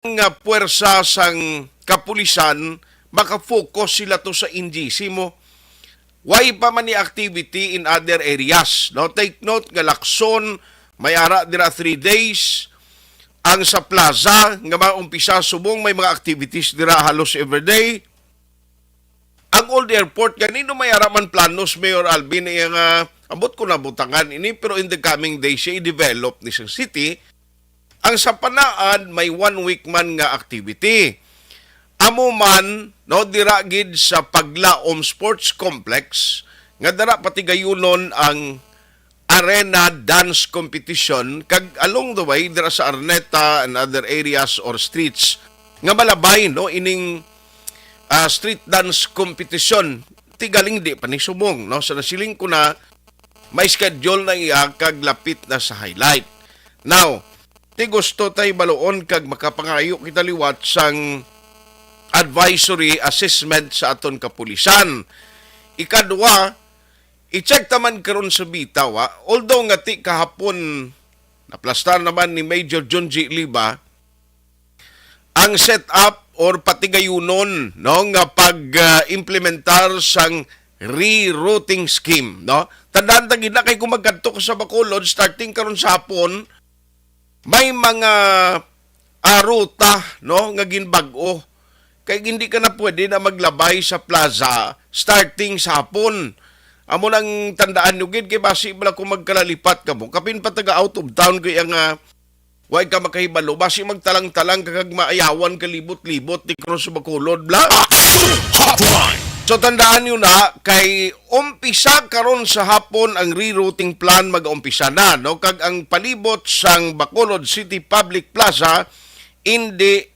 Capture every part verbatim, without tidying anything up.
nga puwersa sang kapulisan, maka-focus sila to sa N G C mo. Why pa man ni activity in other areas, no? Take note nga Lacson, may ara dira three days. Ang sa plaza nga maumpisa subong may mga activities dira halos everyday. Ang old airport, ganino may ara man planos, Mayor Alvin, iya nga, ambot ko na butangan ini, pero in the coming days, siya i-develop ni sa city. Ang sa Panaan, may one week man nga activity. Amo man, no, dira gid sa Paglaom Sports Complex, nga dira patigayunon ang arena dance competition, kag along the way, dira sa Araneta and other areas or streets, nga malabay, no, ining, ah, street dance competition. Ti galing di pa ni subong, no? Sa nasiling ko na, may schedule na iya kag lapit na sa highlight. Now, ti gusto tay baluon kag makapangayo kita liwat sang advisory assessment sa aton kapulisan. Ikadwa, i-check ta man karon sa bitaw, ha? Although nga ti kahapon naplastar naman ni Major Junji Liba ang set up or patigayunon, no, nga pag, ah, implementar sang rerouting scheme, no? Tandaan ta gid na kay kung magkadto ka sa Bacolod, starting karon sa hapon, may mga, ah, ruta, no, nga ginbag-o. Kay hindi ka na pwede na maglabay sa plaza starting sa hapon. Amo nang tandaan nyo gid, kay basi bala kung magkalalipat ka mo, kapin pa taga out of town kay ang, ah, way ka makahibalo, basi magtalang-talang ka kag maayawan ka libot-libot ni Cruz Bacolod, bla? Hotline! So tandaan nyo na, kay umpisa karon sa hapon ang rerouting plan, mag-umpisa na, no? Kag ang palibot sang Bacolod City Public Plaza, hindi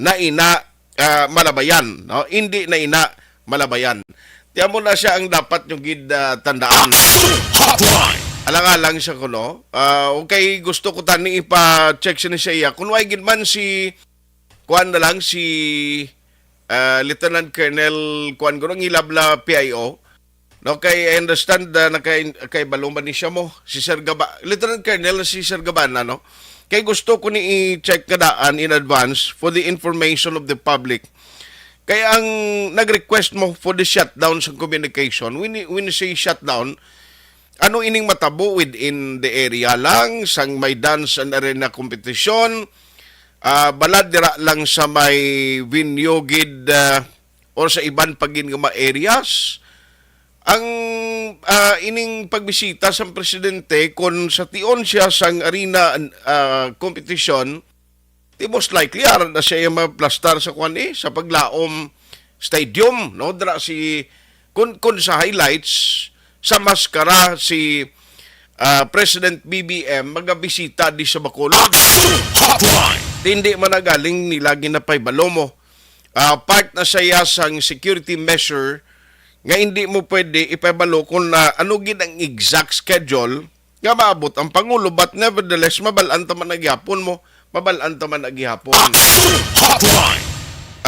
na ina, ah, malabayan, no? Hindi na ina malabayan. Ti amo na siya ang dapat nyo gid, ah, tandaan. Hotline! Alang-alang sa kuno. Ah, okay, gusto ko tani ipa-check sini sa iya. Kung way gid man si, kuan na lang, si, ah, Lieutenant Colonel, kuan ko, ang ilabla P I O. No, kay I understand na nakay, kay Balumban ni siya mo, si Sir Gaba-, Lieutenant Colonel si Sir Gabana, no? Kay gusto ko ni i-check kadaan in advance for the information of the public. Kay ang nag-request mo for the shutdown sa communication, when, when you say shutdown, ano ining matabo within the area lang, sang may dance and arena competition, ah, balad dira lang sa may venue gid, ah, or sa iban pa gid nga mga areas? Ang, ah, ining pagbisita sang presidente, kon sa tion siya sang arena, ah, competition, di most likely ara na siya yung maplastar sa kwan, eh, sa Paglaom Stadium, no? Dira si, kun, kun sa highlights, sa maskara si, ah, President B B M magabisita di sa Bacolod. Hotline! Hindi man na galing nila ginapay balomo. Ah, part na siya sang security measure nga hindi mo pwede ipabalo kung na ano gid ang exact schedule nga maabot ang Pangulo, but nevertheless, mabal-an ta man na gihapon mo, mabal-an ta man na gihapon. Hotline!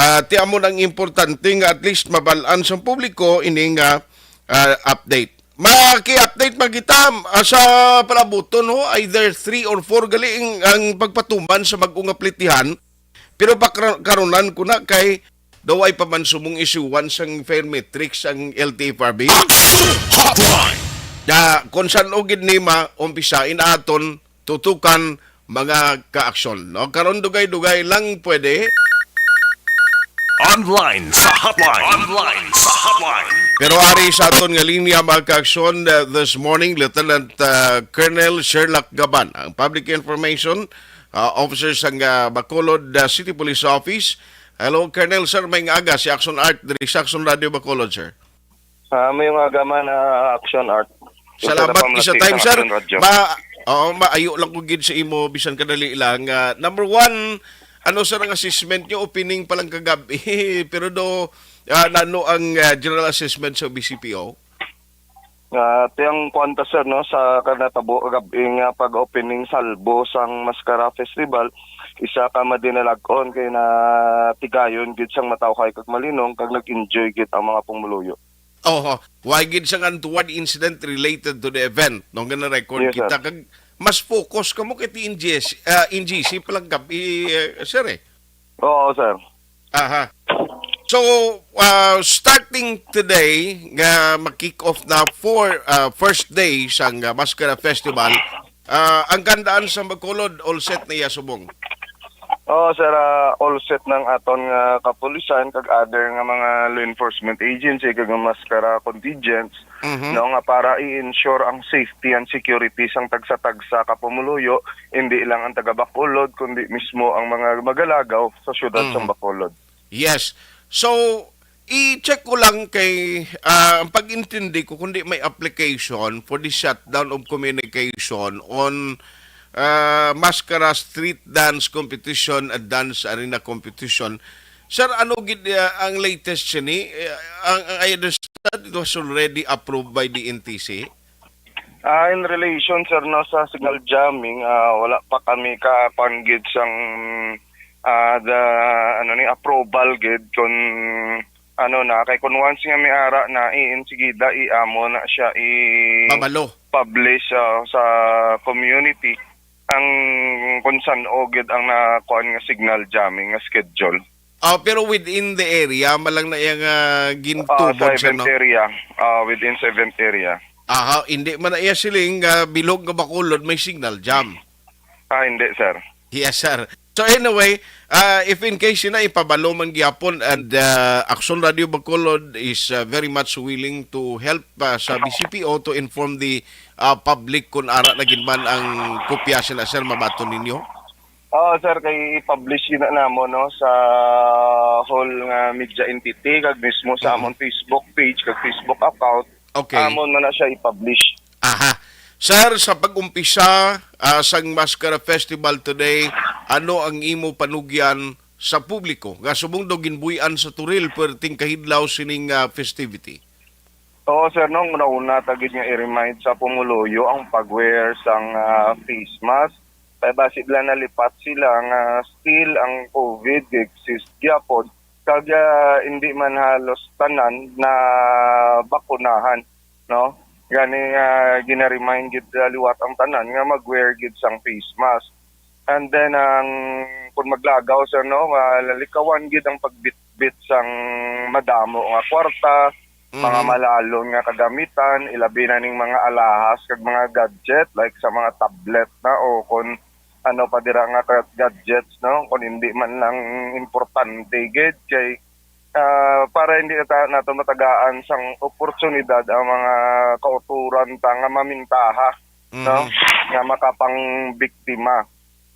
Ah, ti amo nang importante nga at least mabal-an sa publiko ini nga, ah, update. Maki-update man kita, ah, sa palabuton, ho, either three or four gali ang, ang pagpatuman sa bag-o nga plitihan. Pero pakra-, karunan ko na kay daw ay pa man sumong isuwan sang fare matrix ang L T F R B. Hotline! Na kung saan o gid ni ma-, umpisain aton tutukan mga kaaksyon, no? Karon dugay-dugay lang pwede. Online sa hotline. Online sa hotline. Pero ari sa aton nga linya, mga kaaksyon, uh, this morning, Lieutenant, uh, Colonel Sherlock Gaban, ang Public Information, uh, Officer sang, uh, Bacolod, uh, City Police Office. Hello, Colonel, sir, may nga aga si Action Art diri sa Action Radio Bacolod, sir. Ah, may nga aga man, ah, Action Art. Salamat sa time, sir. Ma-, oo, maayo lang ko gid sa imo, bisan kadali lang. Ah, number one, ano, sir, ang assessment nyo? Opening pa lang kagabi. Pero do, ah, nano ang, ah, general assessment sa B C P O? Ah, ti ang kuwan ta, sir, no, sa kanatabo kagabi nga pag-opening salbo sang Mascara Festival, isa ka madinalag-on kay natigayon gid sang matawhay kag malinong kag nag-enjoy gid ang mga pumuluyo. Oho. Why gid sang untoward incident related to the event, no, nga na-record kita, kag mas focus kamo kay ti N G C, ah, N G C pa lang gab-i, eh, sir, eh. Oo, sir. Aha. So, ah, starting today, nga ma-kick off na for, ah, first day sang, ah, Maskara Festival, ah, ang Kahandaan sa Bacolod, all set na iya subong? Oo, sir, ah, all set ng aton nga kapulisan kag other nga mga law enforcement agency kag mga Maskara contingents, Mhm. no, nga para i-ensure ang safety and security sang tagsa-tagsa ka pumuluyo, hindi lang ang taga Bacolod, kundi mismo ang mga magalagaw sa siyudad sang Mhm. Bacolod. Yes. So, i-check ko lang kay, ah, ang pag-intindi ko, kundi may application for the shutdown of communication on, ah, Maskara Street Dance Competition and Dance Arena Competition. Sir, ano gid, ah, ang latest sini? Eh, ang, ang I understand it was already approved by the N T C? Ah, in relation, sir, no, sa signal jamming, ah, wala pa kami kapanggid sang, ah, the, ano ni, approval gid kung ano na, kay kung once nga may ara na, i-, insigida, i-amo na siya, i- Pabalo. Publish, ah, sa community ang kung san-o gid ang nakuan nga signal jamming nga schedule. Ah, pero within the area, malang na iya nga Ah, sa gintubod, sir, event no? Area. Ah, within sa event area. Aha, hindi man na iya siling nga bilog nga Bacolod may signal jam. Ah, hindi, sir. Yes, sir. So anyway, ah, if in case na ipabalo man gyapon, and, ah, Aksyon Radio Bacolod is, ah, very much willing to help, ah, sa B C P O to inform the, ah, public kung ara na gid man ang kopya sila, sir, mabaton ninyo? Oo, sir, kay i-publish yun na namo, no, sa whole nga media entity, kag mismo sa Mm. among Facebook page, kag Facebook account, Okay. Amon man na siya i-publish. Aha. Sir, sa pag-umpisa, ah, sang Maskara Festival today, ano ang imo panugyan sa publiko nga subong daw ginbuy-an sa Toril perting kahidlaw sining, ah, festivity? Oo, sir, no, una-una ta gid nga i-remind sa pumuluyo ang pag-wear sang, ah, face mask. Kay basi bala nalipat sila nga still ang COVID exist gyapon, kag, ah, hindi man halos tanan na bakunahan, no? Gani, ah, gina-remind gid, ah, liwat ang tanan nga mag-wear gid sang face mask. And then, ang, kung maglagaw, sir, no, ah, lalikawan gid ang pagbitbit sang madamo nga kwarta, mga Mm. malalon nga kagamitan, ilabi na ning mga alahas kag mga gadget, like sa mga tablet na o kon ano pa dira nga ka-, gadgets, no? Kon hindi man lang importante gid kay, ah, para hindi na ta-, nato matagaan sang oportunidad ang mga kauturan ta nga mamintaha, no? Mhm. Nga makapangbiktima.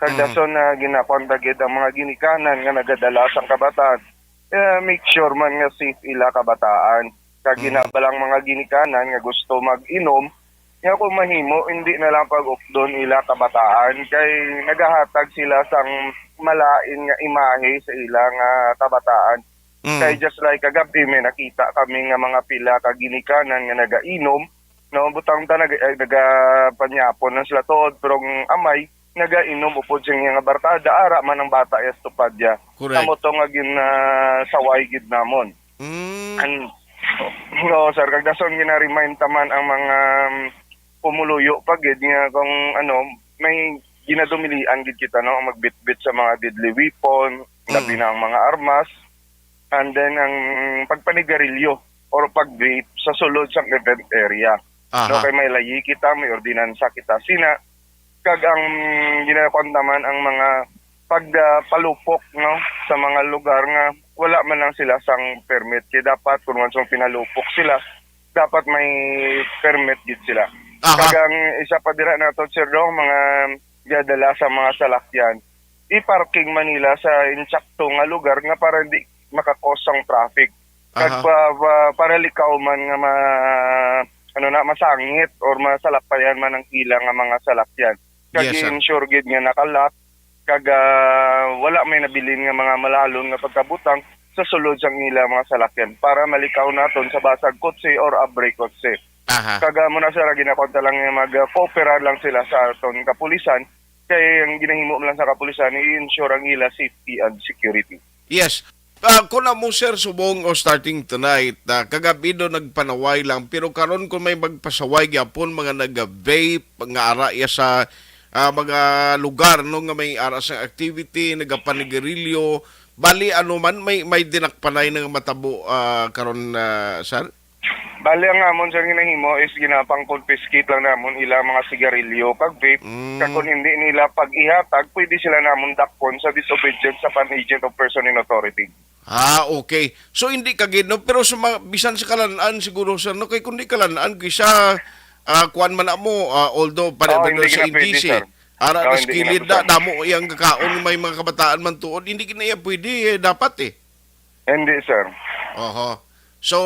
Kag Mhm. dason na ginakuan ta gid ang mga ginikanan nga nagadala sang kabataan, eh, make sure man nga safe ila kabataan. Kag Mhm. ina balang mga ginikanan nga gusto mag-inom, nga kung mahimo, hindi na lang pag-ukdon ila kabataan, kay nagahatag sila sang malain nga imahe sa ila nga kabataan. Mm. Kay just like kagabi, may nakita kami nga mga pila ka ginikanan nga nagainom, no? Butang ta, nag-, eh, nagapanyapon lang sila tuod, pero ang amay, nagainom upod sa iya nga barkada, ara man ang bata iya sa tupad iya. Correct. Amo to nga gin, ah, saway gid namon. Mm. And, no, sir, kag dason gina-remind ta man ang mga, um, pumuluyo pa gid nga kung ano, may ginadumilian gid kita, no, ang magbitbit sa mga deadly weapon, labi Mm. na ang mga armas, and then ang pagpanigarilyo or pag-vape sa sulod sang event area. Aha. No, kay may layi kita, may ordinansa kita. Sina, kag ang ginakuan naman ang mga pag, ah, palupok, no, sa mga lugar nga wala man lang sila sang permit. Kay dapat kung once pinalupok sila, dapat may permit gid sila. Aha. Kag ang isa pa dira nato, sir, no, mga gadala sa mga salakyan, i-parking man nila sa insakto nga lugar nga para di makakos ang traffic. Kag Aha. pa, pa, para likaw man nga ma-, ano na, masangit or masalapayan man ang ila nga mga salakyan. Kag Yes, sir. i-ensure gid nga naka-lock, kag, ah, wala may nabilin nga mga malalon nga pagkabutang sa sulod sang ila mga salakyan para malikaw naton sa basag kotse or abre kotse. Aha. Kag, ah, muna, sir, ginakuan ta lang nga mag-cooperate lang sila sa aton kapulisan, kay ang ginahimo lang sa kapulisan, i-ensure ang ila safety and security. Yes. Ah, kung amo, sir, subong o starting tonight, ah, kagabi do nagpanaway lang, pero karon kung may magpasaway gyapon, mga naga-vape, nga ara iya sa, ah, mga lugar, no, nga may ara sa activity, nagapanigarilyo, Bali, ano man, may, may dinakpanay na nga matabo, ah, karon, ah, sir? Bali, ang amon, sir, ginahimo is ginapang-confiscate lang namon ila mga sigarilyo kag vape. Mm. Kag kung hindi nila pag-ihatag, pwede sila namon dakpon sa disobedience upon agent of person in authority. Ah, okay. So, hindi ka gid, no? Pero sa mga, bisan sa kalan-an siguro, sir, no? Kay kung di kalan-an, kisa, ah, kuwan man na mo, ah, although pare-, Oo, pare hindi sa na pwede, N G C, sir. Ara Oo, na hindi kilid na, na, pwede. Damo iyang kakaon, may mga kabataan man tuod, hindi na iya pwede, eh, dapat, eh. Hindi, sir. Oho. So,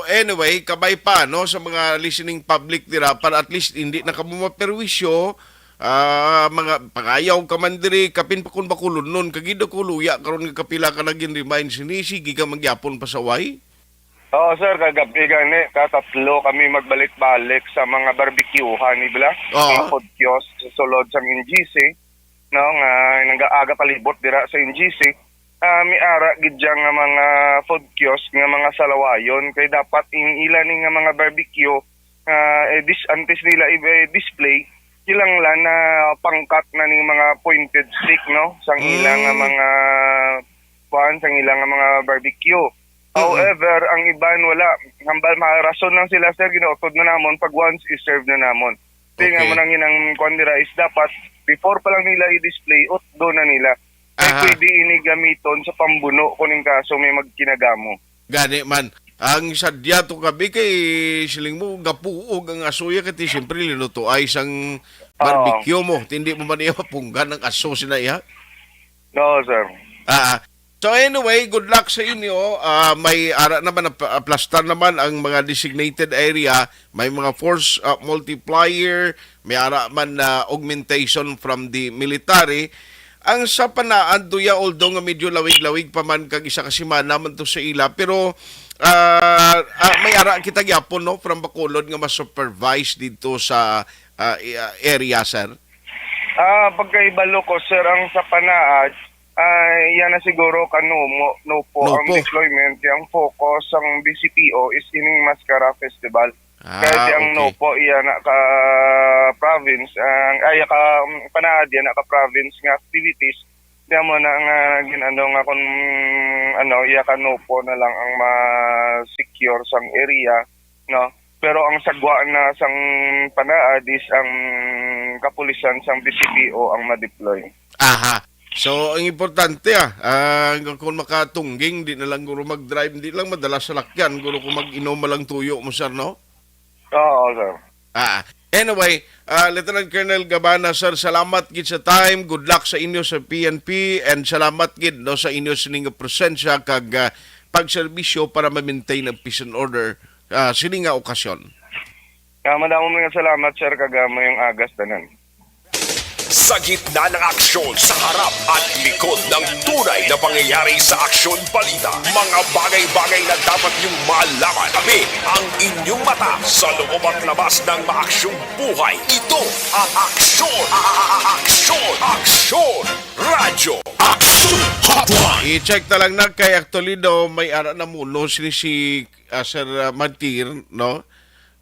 anyway, kabay pa, no, sa mga listening public dira, para at least hindi na kamo maperwisyo, ah, mga pangayaw ka man diri, kapin pa kun bakulon nun, kagid ako luya, karon nga kapila ka naging remind sini, sige ka mangyapon pasaway? Oo, sir, kagabi gani, katatlo kami magbalik-balik sa mga barbecuehan, di ba? Oo. Mga food kiosk sa sulod sang N G C, no, nga nagaaga palibot dira sa N G C. Ah, may ara gid dyan nga mga food kiosk nga mga salawayon, kay dapat in ila ni nga mga barbecue, ah, eh, dis-, antes nila i-, i-display, kinahanglan na pangkat na ning mga pointed stick, no, sang ila nga Mm. mga kuan, sang ila nga mga barbecue. Mm-mm. However, ang iban wala. Hambal, may rason lang sila, sir, ginautod na namon pag once i-serve na namon. Kaya nga Okay. mo nang inang kuan dira is dapat before pa lang nila i-display, utdo na nila. Kay Aha. pwede ini gamiton sa pambuno kung ning kaso may magkinagamo. Gani man. Ang sadya to kabi kay siling mo, gapuog ang asoya kay ti siyempre linuto ay sang Oo. barbecue mo. Ti hindi mo man iya mapunggan ang aso sina iya. No, sir. Ah, so anyway, good luck sa inyo. Ah, may ara naman, ap-, aplastar naman ang mga designated area. May mga force, ah, multiplier, may ara man na augmentation from the military. Ang sa Panaan, Tuya, although nga medyo lawig-lawig pa man kag isa ka semana man to sa ila, pero, ah, ah, may ara kita gyapon, no, from Bacolod nga ma-supervise dito sa, ah, i-, ah, area, sir. Ah, pagkahibalo ko, sir, ang sa Panaan, ah, yan na siguro ka NOPO, NOPO ang NOPO. Deployment, ang focus ang B C P O is ining Mascara Festival. Ah, Kaya di ang okay. NOPO, iya na ka province, ang, ay, ka, um, Panaan, iya na ka province nga activities, di mo na nga, gin-, ano, nga kung, ano, iya ka NOPO na lang ang ma-secure sang area, no? Pero ang sagwa na sang Panaan is ang kapulisan sang B C P O ang ma-deploy. Aha. So, ang importante, ah, ah, kung makatungging, di na lang guro mag-drive, di lang madala sa lakyan, guro kung mag-inom lang tuyo mo, sir, no? Oo, sir. Ah, anyway, ah, Lieutenant Colonel Gabana, sir, salamat gid sa time. Good luck sa inyo sa P N P and salamat gid, no, sa inyo sining nga presensya kag, ah, pagserbisyo para ma-maintain ang peace and order, ah, sini nga okasyon. Ah, madamo nga salamat, sir, kag, ah, mayong aga sa tanan. Sa gitna ng aksyon, sa harap at likod ng tunay na pangyayari sa Aksyon Balita, mga bagay-bagay na dapat niyong malaman. Kami ang inyong mata sa loob at labas ng maaksyong buhay. Ito ang Aksyon, a-, a-, a-, Aksyon, Aksyon, Radyo Aksyon Hotline. I-check na lang na kay actually daw may ara na muno si, si, ah, Sir, ah, Mantir, no?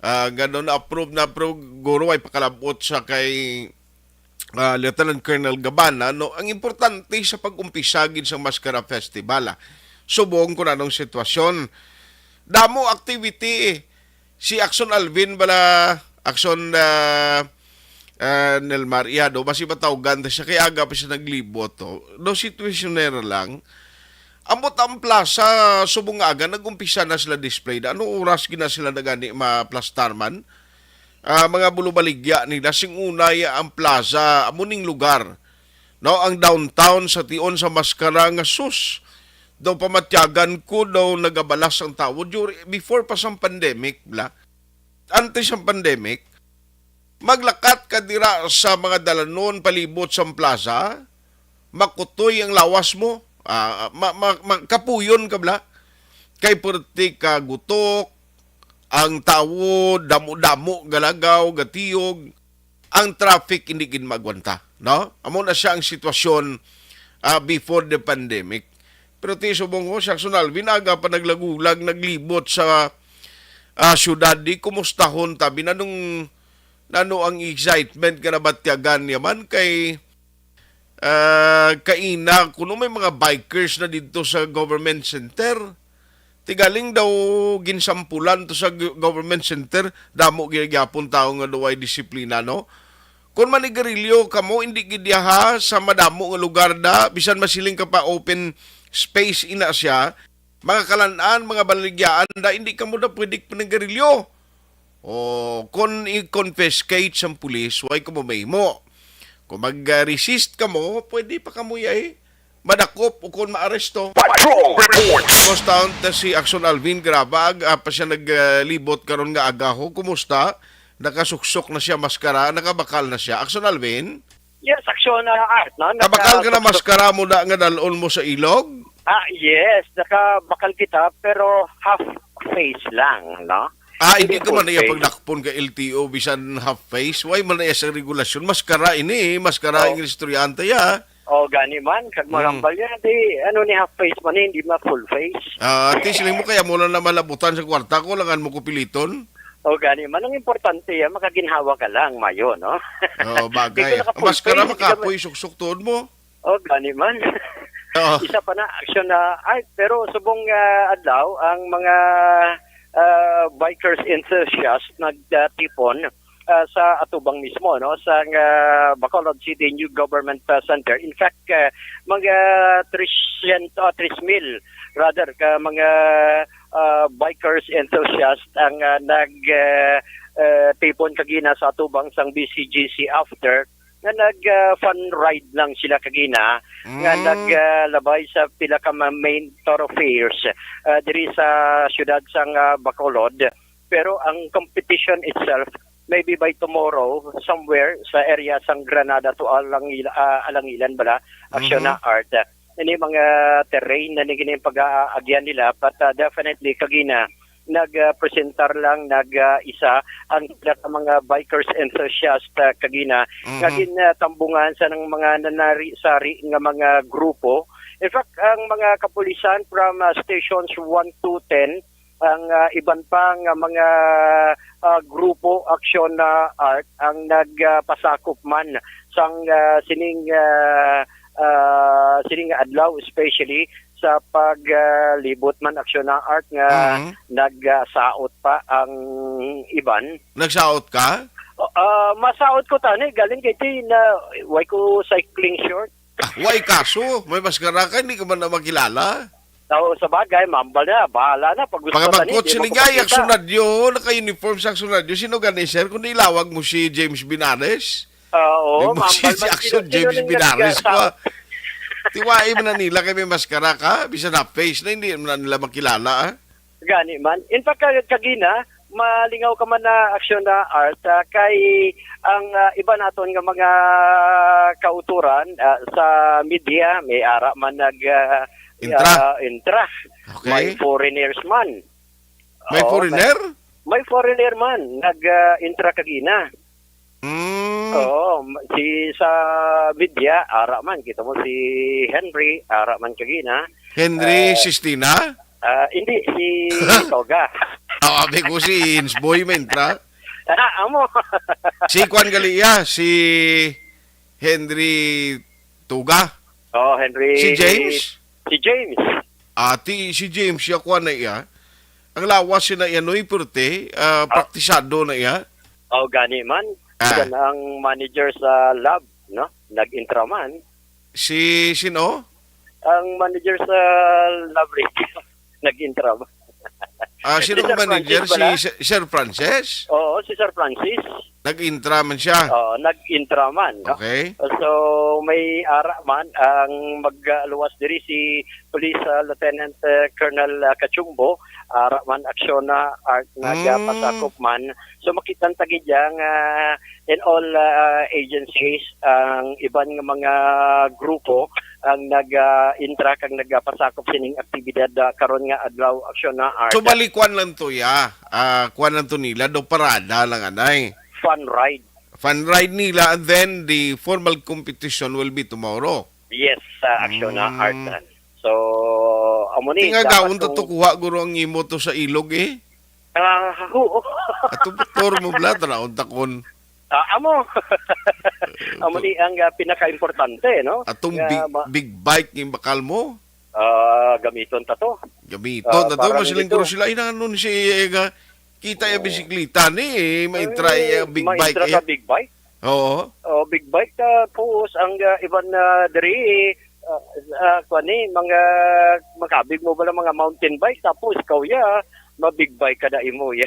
Ah, ganun, approve na, approve, guro, ay pakalabot sa kay, ah, Lieutenant Colonel Gabana, no, ang importante sa pag-umpisa gid sa Mascara Festival, ah, subong kung anong sitwasyon. Damo activity, eh. Si Axon Alvin bala, Axon, ah, ah, Nelmar, iya do, basi matawgan ta siya, kay aga pa siya naglibot, to. Do, situasyonera lang. Ambot ang plaza, subong nga aga, nag-umpisa na sila display. Na, ano oras gina sila na gani maplastar man? Ah, mga bulubaligya nila, sing unay ang plaza, amo ning lugar. No, ang downtown sa tion sa Mascara nga sus. Daw pamatyagan ko, daw nagabalas ang tawo. During, before pa sang pandemic, bla. Antes sang pandemic, maglakat ka dira sa mga dalanon palibot sang plaza, makutoy ang lawas mo, ah, ma-, ma-, ma-, kapuyon ka, bla. Kay perti ka gutok, ang tawo, damo-damo, galagaw, gatiyog, ang traffic hindi gid maagwanta, no? Amo na siya ang sitwasyon, ah, before the pandemic. Pero ti subong ko, si Axon Alvin, aga pa naglagulag, naglibot sa, ah, syudad, di kumustahon tabi na nung, na nung ang excitement nga nabatyagan niya man kay Ah, kaina, kuno may mga bikers na didto sa government center. Ti galing daw ginsampulan to sa gu-, government center, damo gyud gyapon tawo nga daw way disiplina, no? Kon manigarilyo kamo, indi gid diha sa madamo nga lugar da, bisan masiling ka pa open space ina siya, mga kalan-an, mga baligyaan da, indi kamo da pwede panigarilyo. O, kon i-confiscate sang pulis, way kamo mahimo. Kung mag-resist kamo, pwede pa kamo yay madakop o kon maaresto. Patrol Report. Kumusta ta si Action Alvin Grabag? Ah, pa siya naglibot karon nga agaho. Kumusta? Nakasuksok na siya maskara, nakabakal na siya. Action Alvin? Yes, Action, ah, Art, no? Kabakal ka na Nakasuksok. Maskara mo na nga dalon mo sa ilog? Ah, yes. Nakabakal kita, pero half face lang, no? Ah, hindi Hindi ka man full iya face. Pagdakpon ka L T O, bisan half face. Why man iya sa regulasyon? Maskara ini, eh. Maskara Oh. Ang estudyante, ya. Oh, gani man. Kag Mm. marambal niya, di, ano ni half face man, eh, hindi ma full face. Ah, at least, mo kaya mo lang na malabutan sa kwarta ko, langan mo ko piliton. Oh, gani man. Ang importante, ah, makaginhawa ka lang, mayo, no? Oo, bagay. Hindi ka naka-full Maskara face, hindi ka makapoy, suksok tuod mo. Oh, gani man. Oo. Isa pa na, Action, ah, ay, pero subong, ah, adlaw, ang mga, ah, bikers enthusiast nagtipon, ah, sa atubang mismo, no, sa, ah, Bacolod City New Government, ah, Center. In fact, ah, mga three hundred, ah, three mil, rather, ka mga, ah, bikers enthusiast ang, ah, nag, ah, ah, tipon kagina sa atubang sang B C G C after nga nag, ah, fun ride lang sila kagina, nga Mm. nag, ah, labay sa pila ka ma-, main thoroughfares, ah, diri sa siyudad sang, ah, Bacolod. Pero ang competition itself, maybe by tomorrow, somewhere sa area sang Granada to Alangil-, ah, Alangilan bala, Action Mhm. na Art. Ini mga terrain na ni gini pag-aagyan nila, but, ah, definitely kagina nag, ah, presentar lang, nag, ah, isa ang pila ka mga bikers enthusiast, ah, kagina nga Mhm. gin, ah, tambungan sa nang mga nanari-sari nga mga grupo. In fact, ang mga kapulisan from, ah, stations one to ten, ang, ah, iban pa nga mga, ah, grupo, Action na Art ang nag, ah, pasakop man sang, ah, sining, ah, ah, sining adlaw, especially sa pag, ah, libot man, Action na Art nga Mhm. nagsaot pa ang iban. Nagsaot ka? O, ah, masaot ko tani, galing kay ti na, way ko cycling short. Ah, way kaso, may maskara ka, hindi ka man na makilala. Oo, sa bagay, mambal na, bahala na. Pag gusto Mga tani, bangkot di sila mo nga, kapakita. Action Radio, naka-uniform sa Action Radio. Sino gani, sir? Kung ilawag mo si James Binares? Ah, oo, Di mo mambal si man Action sino, sino James ning Binares nagsa- ko, ah. Tiwai man na nila kay may maskara ka, bisan half face na, hindi man na nila makilala, ah. Gani man. In fact, kag-, kagina, malingaw ka man na, Action na Art, ah, kay ang, ah, iba naton nga mga kauturan, ah, sa media, may ara man nag, ah, Intra. ah, intra. Okay. May foreigners man. May Oo, foreigner? May, may foreigner man, nag, ah, intra kagina. Mm. Oo, ma-, si sa media, ara man, kita mo si Henry, ara man kagina. Henry Ah, Sistina? ah, hindi, si Toga. Ah, abi ko si Hinsboy, may intra. Ah, amo. Si Kwan gali iya, si Henry Tuga. Oh, Henry. Si James? Si James. Ati, si James, siya kuha na iya. Ang lawas siya na iya, noy, purte, ah, Ah. Praktisado na iya. Oh, gani man. Ah. Yan ang manager sa Love, no? Nag-intra man. Si, sino? Ang manager sa Love Radio. Nag-intra man. Ah, Si sino ang Sir manager? Francis Si bala? Sir, Sir Francis? Oo, si Sir Francis. Nag-intra man siya? Oo, nag-intra man, no? Okay. So, may ara man ang magluwas diri si Police, ah, Lieutenant, ah, Colonel, ah, Cachumbo, ara man aksyon na art Mm. nagapasakop man. So, makita ta gid yang, ah, in all, ah, agencies, ang iban nga mga grupo ang nag, ah, intra kag nagapasakop sining aktibidad, ah, karon nga adlaw, aksyon na art. So, bali, kwan lang to, ya. Ah, kwan lang to nila, do parada lang, anay. Fun ride. Fun ride nila, and then the formal competition will be tomorrow. Yes, sa aksyon na Mm. art. So, amo ni, Tinga dapat gaon to kung to kuha, guro, ang imo to sa ilog, eh. Ah, oo. Ato, tour mo bala, tanaon takon. Ah, amo. Amo ni ang, ah, pinakaimportante, no? Atong Nga big, ma- big bike nga bakal mo? Ah, gamiton ta to. Gamiton Ah, na to, para masiling nito. Ko sila, "Ay, nano ni si, eh, nga, kita yung Ah. bisikleta ni, eh, maintra Ay, yung big maintra bike, eh." Ka big bike? Oo. Oh, big bike, tapos ang, ah, iban na diri, ah, ah, kuwan ni, mga, makabig mo ba ng mga mountain bike, tapos ikaw ya, ma-big bike ka na imo ya.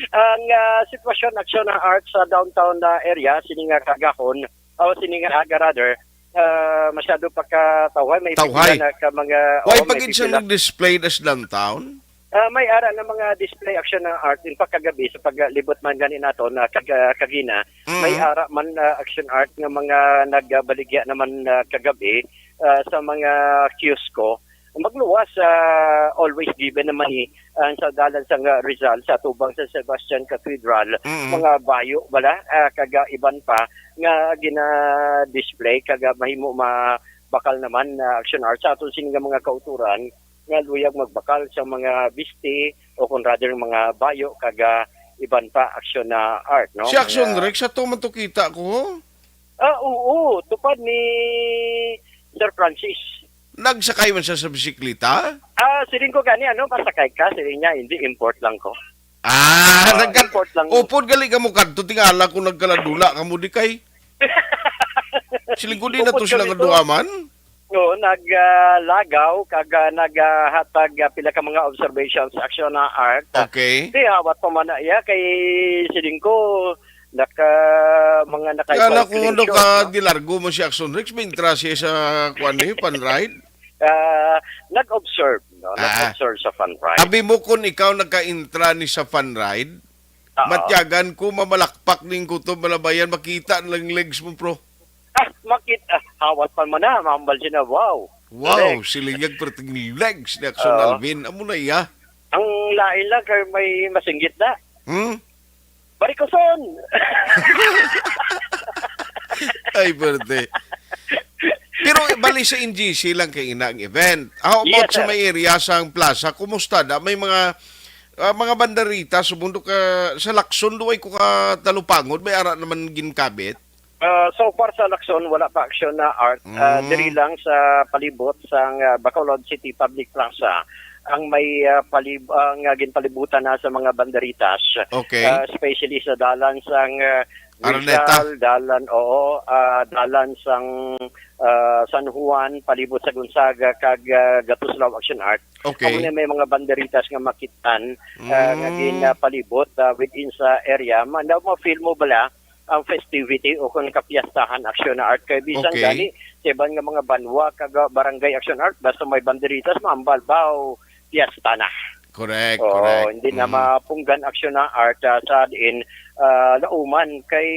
Ang, ah, sitwasyon, aksyon ng art sa downtown na area, sini nga kagahon, o sini nga aga rather, ah, masyado pa ka tawhay, may Tawhay. pipila na ka mga, Why oo, pa may gid siya pipila. Nag-display as downtown? Ah, may ara na mga display action ng art. In fact, kagabi, sa paglibot man gani nato na kag-, ah, kagina, Mm. may ara man, ah, action art nga mga nagbaligya naman, ah, kagabi, ah, sa mga kiosko. Magluwas, ah, always given naman ni, ah, sa dalan sa nga Rizal, sa tubang sa Sebastian Cathedral, Mm. mga bayo, wala, ah, kag, ah, iban pa nga gina-display, kag, ah, mahimo ma-, bakal naman, ah, action art sa aton sini nga mga kauturan nga luyag magbakal sa mga bisti o kung rather mga bayo kag, ah, iban pa action na art, no? Si Action Mga Rex, ato man to kita ko. Ah, oo, tupad ni Sir Francis. Nagsakay man siya sa bisikleta? Ah, siling ko gani, ano, masakay ka? Siling niya, "Hindi, import lang ko." Ah, Ah, nagka-, import lang. Upod gali ka mo kadto, tingala ko nagkaladula ka mo di kay. Siling ko, di na to Upod sila gali nga to. Duaman? Oo, nag, ah, lagaw, kag, ah, nag, ah, hatag, ah, pila ka mga observations sa aksyon na art. Okay. Di, awat pa man na iya, kay siling ko, naka, mga naka-, Kaya na kung ano screenshot, ka, no? Di largo mo si Action Rex, may intra siya sa kuwan ni, fun ride? Ah, nag-observe, no? Ah. Nag-observe sa fun ride. Abi mo kung ikaw nagka-intra ni sa fun ride, Oo. Matyagan ko, mamalakpak ning kutob, malabayan, makita na lang legs mo, bro. Ah, makita, ah, hawat pa man na, mahambal siya na, wow. Wow, Legs. Silingyag perting legs ni Action Oo. Alvin. Amo na iya. Ang lain lang, kay may masinggit na. Hmm? Barikoson! Ay, birthday. Pero bali sa N G C lang kay ina ang event. How about Yes, sa sir. May area sa plaza? Kumusta da? May mga, ah, mga banderita sa bundok, ah, sa Lacson, duway ko ka talupangod, may ara naman ginkabit? Ah, so far sa Lacson, wala pa aksyon na art. Ah, Mm. Diri lang sa palibot sang, ah, Bacolod City Public Plaza ang may, ah, palib-, ang, ah, ginpalibutan na sa mga banderitas. Okay. Ah, especially sa dalan sang, ah, Araneta. Rizal, dalan, oo, ah, dalan sang, ah, San Juan, palibot sa Gonzaga, kag, ah, Gatuslao Action Art. Okay. Amo na may mga banderitas nga makitan, ah, nga Mm. gin, ah, palibot, ah, within sa area. Ma-, na, ma-feel mo bala ang festivity o kung kapiyastahan aksyon na art? Kay bisan Okay. gani sa iban nga mga banwa kag, ah, barangay aksyon art, basta may banderitas, maambal, baw, piyesta na. Correct, Oo, correct. Hindi na Mm. mapunggan aksyon na art, ah, sa diin, ah, lauman. Kay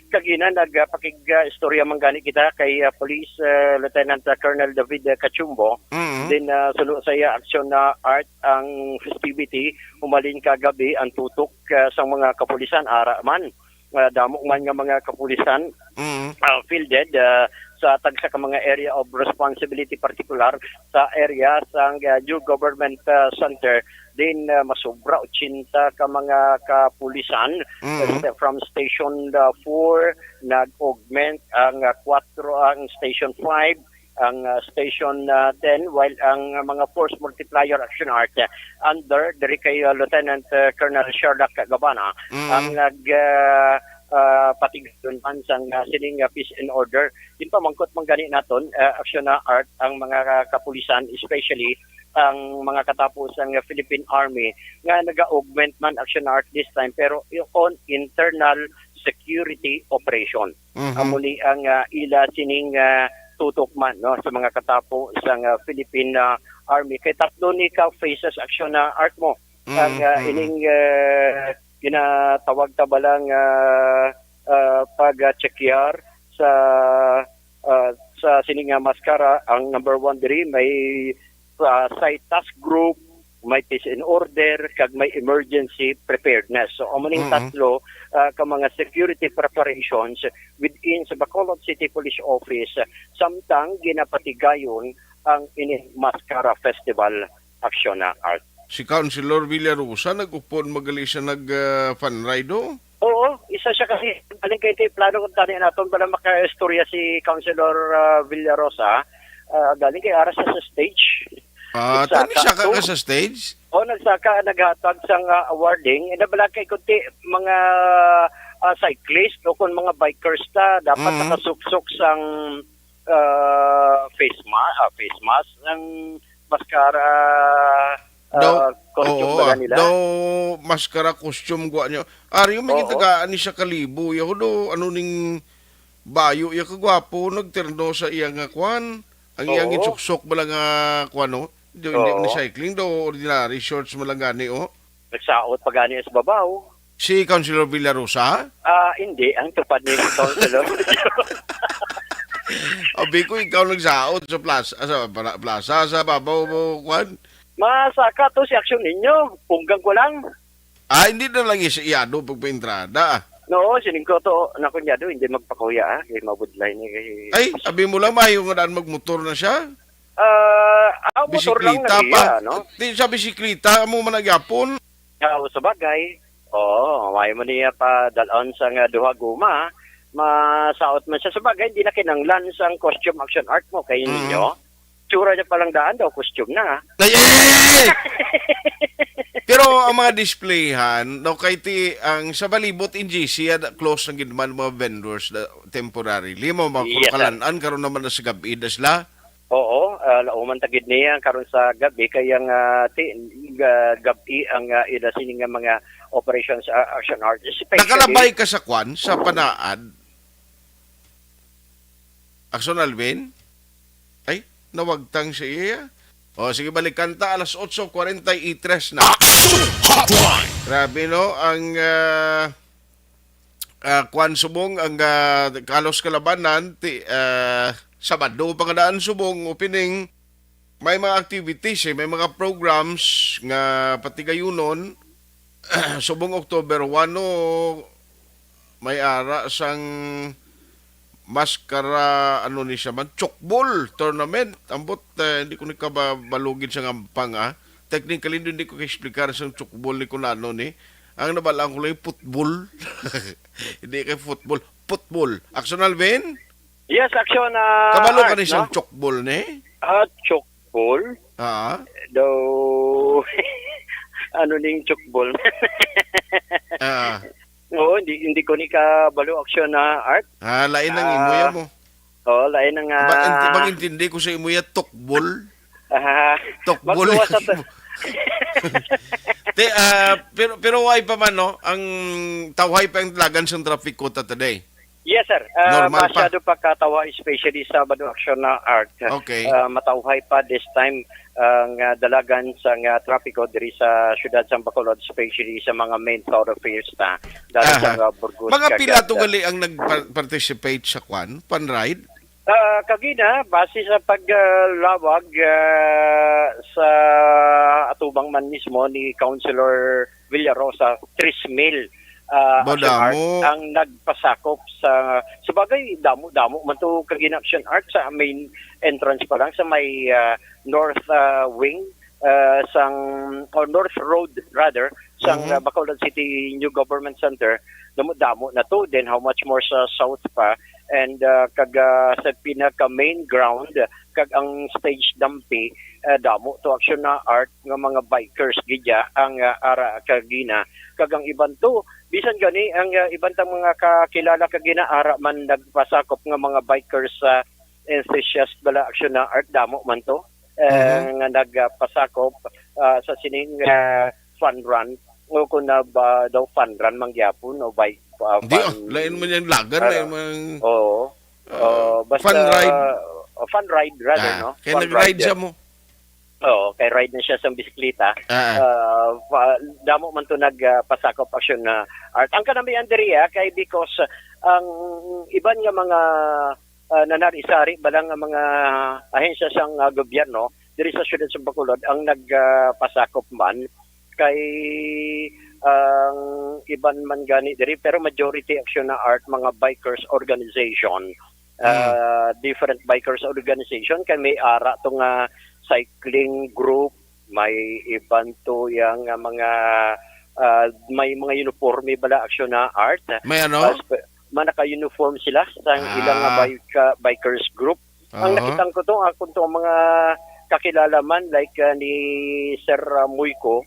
kagina nagpakig-, ah, istorya man gani kita kay, ah, Police, ah, Lieutenant, ah, Colonel David, ah, Cachumbo. Mm. Then, ah, suno sa iya aksyon na art ang festivity, humalin kagabi ang tutok, ah, sa mga kapulisan, ara man. Ah, damo man nga mga kapulisan, Mm. ah, fielded, ah, sa tagsa ka mga area of responsibility, partikular sa area sang, ah, New Government, ah, Center. Din, ah, masobra ochenta ka mga kapulisan, Mm. ah, from Station, ah, four, nag-augment ang, ah, kwatro, ang Station five, ang, ah, Station, ah, ten, while ang, ah, mga force multiplier action art, ah, under diri kay, ah, Lieutenant, ah, Colonel Sherlock Gabana Mm. ang nag, ah, ah, patigdon man sang, ah, sining, ah, peace and order. Ginpamangkot man gani naton, ah, aksyon na art ang mga kapulisan, especially ang mga katapo sang Philippine Army nga naga-augment man aksyon na art this time, pero on internal security operation. Mhm. Amo ni ang, ah, ila sining, ah, tutok man, no, sa mga katapo sang, ah, Philippine, ah, Army. Kay tatlo ni ka phases aksyon na art mo. Ang, ah, Mhm. ining, ah, ginatawag ta ba lang, ah, ah, pag-chekyar sa, ah, sa sini nga maskara, ang number one diri may, ah, site task group, may peace and order, kag may emergency preparedness. So, amo ning Mm. tatlo, ah, ka mga security preparations within sa Bacolod City Police Office, samtang ginapatigayon ang ining Maskara Festival Action na Art. Si Councilor Villarosa nag-upod magali siya nag, ah, fun ride, oh? Oo, isa siya kasi galing kay ti plano kung tani naton bala makaistorya si Councilor, ah, Villarosa, ah, galing kay ara sa, sa stage. Ah, tani Nagsaka siya ka, to. ka sa stage? O, nagsaka, naghatag sang, ah, awarding. Ina bala kay kunti mga, ah, cyclist o kung mga bikers ta, dapat Mm. nakasuksok sang, ah, face ma-, ah, face mask, ang maskara, Daw, ah, costume oo, bala ah. nila. Daw, maskara costume gwa niyo. Ari yung may Oo. Tagaan ni siya kalibo. Yaho do, ano ning bayo, ya kagwapo, nagterno sa iya nga kwan. Ang iyang Oo. Itsuksok bala nga kwan, no? Hindi, hindi Oo. ni cycling, daw ordinary shorts mo lang gani, oh. Nagsaot pa gani sa babaw. Si Councilor Villarosa? Ah, hindi. Ang tupad ni Councilor. Abi ko, ikaw nagsaot sa plaza, sa pla-, plaza, sa babaw mo, kwan? Masaka to si aksyon ninyo. Punggang ko lang. Ah, hindi na lang is-, iyado pagpaentrada. No, sining ko to, nakunyado, hindi magpakuya, ah. Kay mabudlay ni kay Ay, abi mo lang, mayo nga daan magmotor na siya. Ah, ah, motor lang Bisikleta na pa. iya, no? Di sa bisikleta, amo man nagyapon. Ah, sa bagay. Oo, may mo niya pa dalon sa nga duha guma. Masaot man siya. Sa bagay, hindi na kinanglan sa costume action art mo kay Mm. ninyo. Tsura niya palang daan daw, costume na. Ay, ay, ay, ay! Pero ang mga displayhan, no, kay ti, ang sa Balibot, N G C, ada, close na gid man mga vendors na temporarily. Mo, mga Yes, sir. Kalan-an, karon naman na sa gabi, da sila. Oo, ah, lauman ta gid niya karon sa gabi, kay ang, ah, ti-, ga-, gabi ang, ah, ila sini nga mga operations, ah, action hours, especially Nakalabay ka sa kwan, sa panaad? Action Alvin? Ay, nawagtang siya. O, sige, balikan ta. Alas otso kwarenta y tres na. Action Hotline! Grabe, no? Ang, ah, ah, kwan subong, ang, ah, kalos kalabanan, ti, ah, Sabado pa nga daan subong, opening, may mga activities, eh, may mga programs nga patigayunon. Subong October one, no, may ara sang maskara, ano ni siya man, chokbol tournament. Ambot, eh, hindi ko ni kababalugid sa ngampang, ah. Technically, hindi ko ka-explicar sa chokbol ni kung ano ni. Ang nabalaan ko lang yung football. Hindi kay football. Football. Action, Alvin? Yes, action, ah, Kabalo ka Art, ni siyang no? Chokbol ni? Ah, chokbol? Ah. Daw, ano ning chokbol? Ah. Oo, hindi, hindi ko ni kabalo action na art. Ah, lain ang Ah, imuya mo. Oo, lain ang, Ba-, ah, inti-, bang intindi ko sa imuya, tukbol? Ah, Tukbol. magluwas sa ta- Te, ah, pero, pero way pa man, no? Ang tawhay pa ang dalagan sa traffic quota today. Yes, sir. Ah, Normal pa. masyado pa katawa, especially sa Sabado action na art. Okay. Ah, matawhay pa this time ang, ah, dalagan sa nga trapiko diri sa siyudad sa Bacolod, especially sa mga main thoroughfares na dala Aha. sa nga Burgos, Mga pila Cagata. to gali ang nag-participate sa kwan? Fun ride? Ah, kagina, base sa paglawag, ah, sa atubang man mismo ni Councilor Villarosa, tres mil, ah, Ba, action art damo. ang nagpasakop sa, sa bagay, damo-damo man to kagina action art sa main entrance pa lang sa may, ah, north, ah, wing, ah, sang, or north road rather, sang, Mhm. ah, Bacolod City New Government Center. Damo-damo na to. Then how much more sa south pa? And, ah, kag, ah, sa pinaka main ground, kag ang stage dampi, ah, damo to action na art nga mga bikers gidya ang, ah, ara kagina. Kag ang iban to, bisan gani ang, ah, iban tang mga kakilala kagina ara man nagpasakop nga mga bikers sa enthusiast bala action na art, damo man to, eh, Mhm. nga nagpasakop, ah, sa sining, ah, fun run. O kung na ba daw fun run man gyapon o bike, ah, Hindi, fun, ah, lain man yung lagan, ano? lain man yung, Oo. ah, Oh, basta, fun ride. oh, fun ride rather, Ah, no? kaya Fun nag-ride ride. siya mo. Oo, kay ride na siya sa bisikleta. Ah. Ah, pa-, damo man to nag, ah, pasakop action na art. Ang kanamian diri, ah, kay because, ah, ang iban nga mga, ah, nanari-sari ba lang ang mga ahensya sang, ah, gobyerno diri sa siyudad sa Bacolod ang nag, ah, pasakop man kay ang iban man gani diri, pero majority action na art mga bikers organization. Mm. Ah, different bikers organization kay may ara to nga cycling group, may iban to yang, ah, mga, Ah, may mga uniforme bala, Aksyon na Art. May ano? Ah, spe-, mga naka-uniform sila sa ilang, ah, Ah. bike, ah, bikers group. Ang Aha. nakitang ko to, ah, kung to ang mga kakilala man, like, ah, ni Sir, ah, Muico,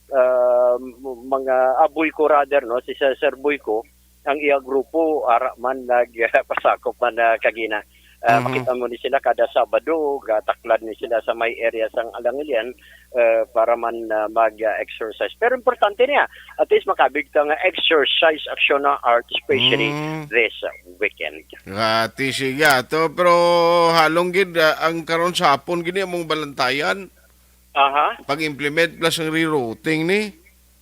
ah, m-, mga, ah, Buico rather, no? Si Sir, Sir Buico, ang iya grupo, ara man nag-, pasakop man, ah, kagina. Ah, Mhm. makita mo ni sila kada Sabado, gataklad ni sila sa may area sang Alangilian, ah, para man, ah, mag-, ah, exercise. Pero importante niya, at least makabig ta nga exercise, Aksyon na Art, especially Mm. this, ah, weekend. Ati siya to, pero halong gid, ah, ang karon sa hapon gini among balantayan. Aha. Pag-implement plus ang rerouting ni.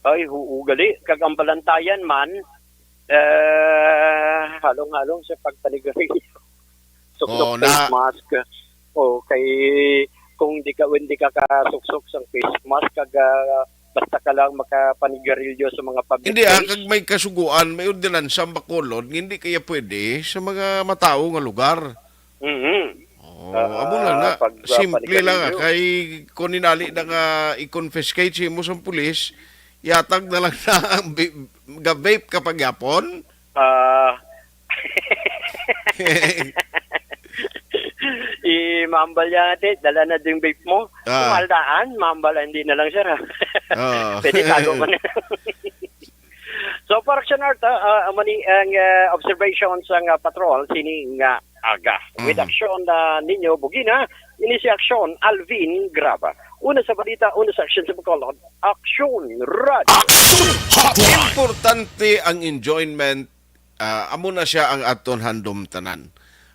Ay, huo gali. Kag ang balantayan man, eh, halong-halong sa pagpanigarilyo. Suksok Oo, face na. mask. O, kay kung di ka, hindi ka kasuksok sang face mask, kag, ah, basta ka lang makapanigarilyo sa mga public Hindi, ah, place. Kag may kasuguan, may ordinansa ang Bacolod, nga hindi kaya pwede sa mga matawo nga lugar. Mhm. Oh, Ah, amo lang na. pag, ah, Simple lang, ah. panigarilyo. Kay kung ninali na nga i-confiscate sa imo sang pulis, yatag na lang na ang bi-, ga-vape ka pagyapon. Ah. I-, mambal yan, ate. Dala na din vape mo. Ah. Kung aldaan, mambal, hindi na lang, sir, ha? Oo. Pwede tago mo na. So, for Action Art, ah, ah, amo ni ang, ah, observation sang, ah, patrol, sini nga aga. With Mhm. Action na ninyo, Bugina, ini si Action, Alvin Graba. Una sa balita, una sa action sa Bacolod, Action Radio. Action Hotline. Importante ang enjoyment, ah, amo na siya ang aton handom tanan.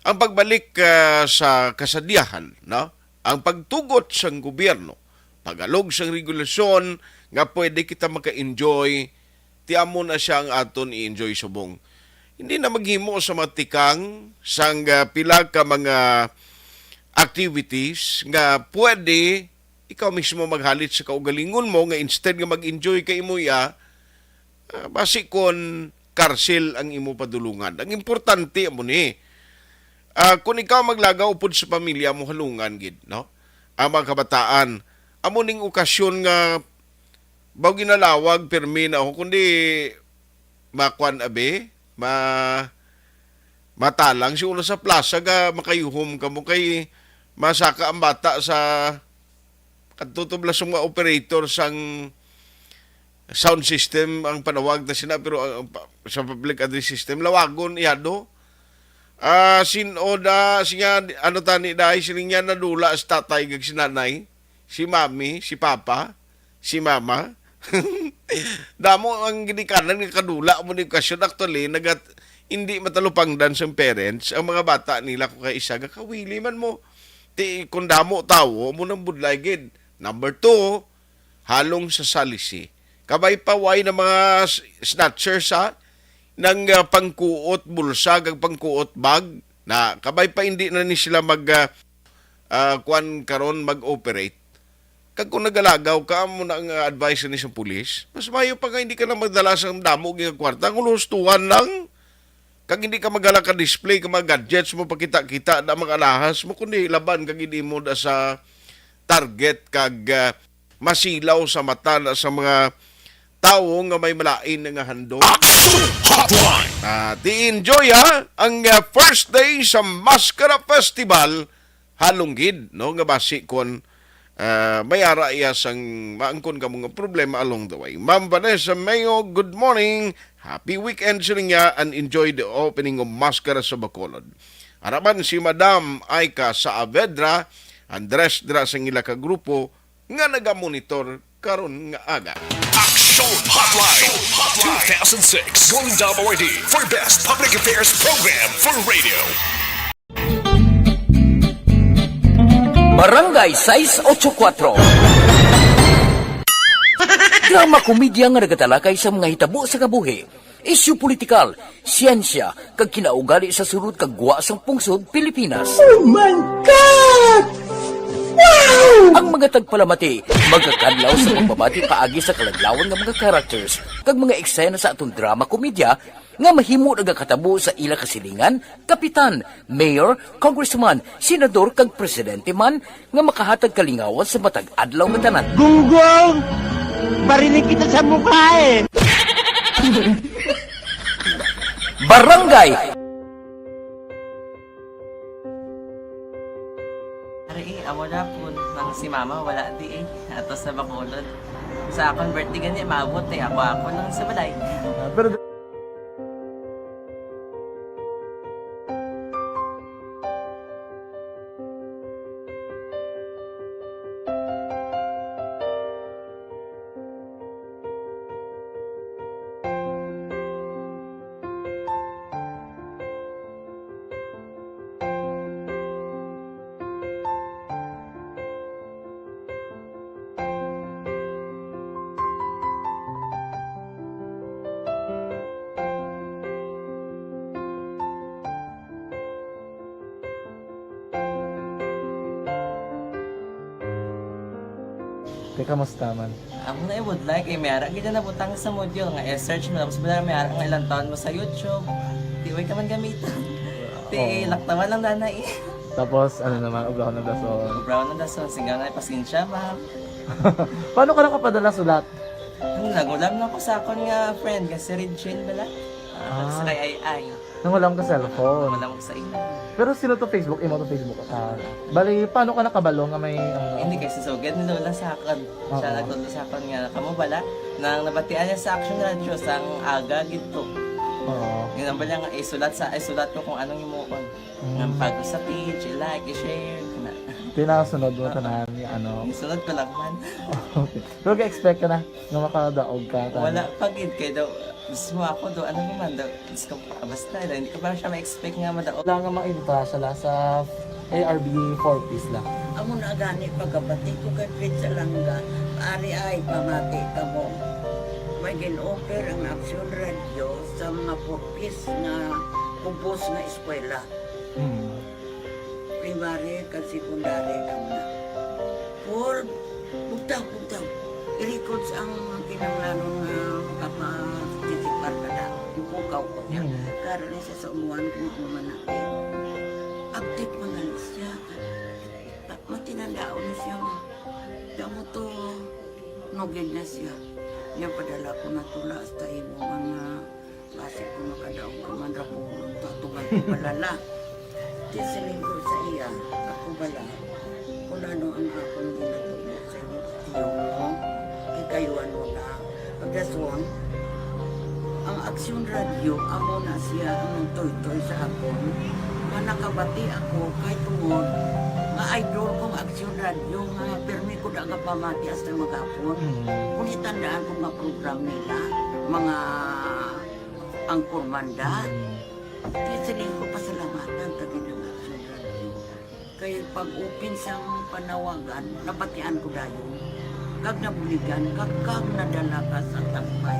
Ang pagbalik, ah, sa kasadyahan, no? Ang pagtugot sang gobyerno, pagalog sang regulasyon nga pwede kita maka-enjoy, ti amo na siya ang aton i-enjoy subong. Hindi na maghimo sa mga tikang sang, ah, pila ka mga activities nga pwede ikaw mismo maghalit sa kaugalingon mo nga instead nga mag-enjoy ka imo iya, ah, basi kon karsil ang imo padulungan. Ang importante amo ni. Ah, kung ikaw maglagaw upod sa pamilya mo, halungan gid, no? Ang mga kabataan, amo ning okasyon nga baw ginalawag pirmi na ako, kundi makuan abi, ma-, matalang siguro sa plaza nga makayuhom kamo kay masaka ang bata sa kadto to bala sa mga operator sang sound system ang panawag na sina, pero ang, ang pa-, sa public address system, lawagon, iyado. Ah, sin-o da, siya, ano tani, dahil siling niya nadula si tatay kag si nanay, si mami, si papa, si mama. Damo ang ginikanan nga kadula mo ni okasyon. Actually, nagat-, hindi matalupangdan sa parents ang mga bata nila kung kay isa ga kawili man mo. Ti, kung damo tawo, mo nang budlay gid. Number two, halong sa salisi. Kabay pa, way na mga s-, snatchers, ha? Nang, ah, pangkuot bulsa kag pangkuot bag. Na, kabay pa hindi na ni sila mag, ah, ah, kuwan karon, mag-operate. Kag kung nagalagaw ka, amo na ang, ah, advice ni sa pulis, mas maayo pa nga hindi ka na magdala sa damo nga kwarta, ang hustuhan lang. Kag hindi ka magdala ka display ka mga gadgets mo, pakita-kita na mga alahas mo, kundi laban kag hindi mo da sa target kag, ah, masilaw sa mata na sa mga tawo nga may malain nga handom. Action Hotline! Ah, ti-enjoy, ha, ang, ah, first day sa Maskara Festival, halong gid, no, nga basi kon, ah, may ara iya sang maangkon ka mga problema along the way. Ma'am Vanessa Mayo, good morning. Happy weekend sa niya and enjoy the opening of Maskara sa Bacolod. Araman si Madam Aika Saavedra, ang dress dra sa ila ka grupo nga nagamonitor karon nga aga. Action Hotline two thousand six Golden Dam Awardee for Best Public Affairs Program for Radio. Barangay sais ocho kuatro. Drama komedya nga nagatalakay sa mga hitabo sa kabuhi, isyu politikal, siyensya, kag kinaugali sa sulod kag gwa sang pungsod Pilipinas. Oh my God! Wow! Ang mga tagpalamati magakadlaw sa pagbabati paagi sa kaladlawan nga mga characters kag mga eksena sa aton drama komedya nga mahimo nagakatabo sa ila kasilingan, kapitan, mayor, congressman, senador, kag presidente man nga makahatag kalingawan sa matag adlaw nga tanan. Gunggong! Barinig kita sa mukha eh. Barangay. Ari, eh, amo na po nang si mama wala di eh. Ato sa Bacolod. Sa akon birthday gani, maabot eh. Ako, ako lang sa balay. Ah, pero Te, kamusta man? Amo na ibudlay kay may ara gid na nabutang sa module nga i-search mo, tapos bala may ara nga ilang taon mo sa YouTube. Di way ka man gamiton. Ti, oo, laktawan lang dana eh. Tapos, ano naman, ubrahon ng dason. Ubrahon ng dason, singgaw na pasensya, ma'am. Paano ka nakapadala sulat? Ano, nagulam na ko sa akon nga friend, nga si Regine bala. Ah, ah, sa kay Ai Ai. Nangulam ka cellphone. Nangulam ko sa imo. Pero sino to Facebook? Imo to Facebook? Ah, bali, paano ka nakabalo nga may, ano? Hindi, kay si Sugad ni Lola sa akon. Oo. Siya nagtudlo sa akon nga, kamo bala, nang nabatian niya sa Action Radio, sang aga gid to. Oo. Yun ang bala nga, isulat sa, isulat ko kung anong imuon. Mm. Nga pag sa page, i-like, i-share, kana. Tinasunod mo, oo, tanan, yung ano. Isunod ko lang man. Okay. Pero ga-expect ka na nga makadaog ka, tanan? Wala pa gid, kay daw, mismo ako daw, ano naman daw, Diyos ko, basta, hindi ko pa siya ma-expect nga madaog. Wala nga mainta siya la sa A R B four Ps la. Amo na gani pagkabati ko kay Fred Salanga, ari ay pamati kamo. May gin-offer ang Action Radio sa mga four Ps nga kubos nga eskwela. Hmm. Primary kag secondary kamo na. Paul, bugtaw, bugtaw. I-records ang kinahanglanon nga makaparticipar ka na. Ipukaw ko niya. Hmm. Karon ni sa umuan kung ano man natin. Update man gani siya. Ta-, matinandaon na siya nga. Kamo to, nugid na siya. Niya padala ko na tula hasta imo mga basi ko makadaog ka man ra po. Tatugan ko balala. Ti siling ko sa iya, ako bala. Kung ano ang akong ginatubo sa iyo, iyo mo, ikayuan mo na. Pagdason, ang Aksyon Radio, amo na siya ang nagtoytoy sa akon. Nga nakabati ako kay tungod nga idol kong Aksyon Radio nga pirmi ko da nga pamati hasta maghapon. Mm. Kung itandaan ko nga program nila, mga angkor manda. Mm. Kaya siling ko pasalamatan ta gid ang Aksyon Radio. Kay pag-open sang panawagan, nabatian ko dayon. Kag nabuligan, kag, kag nadala ka sa tampay.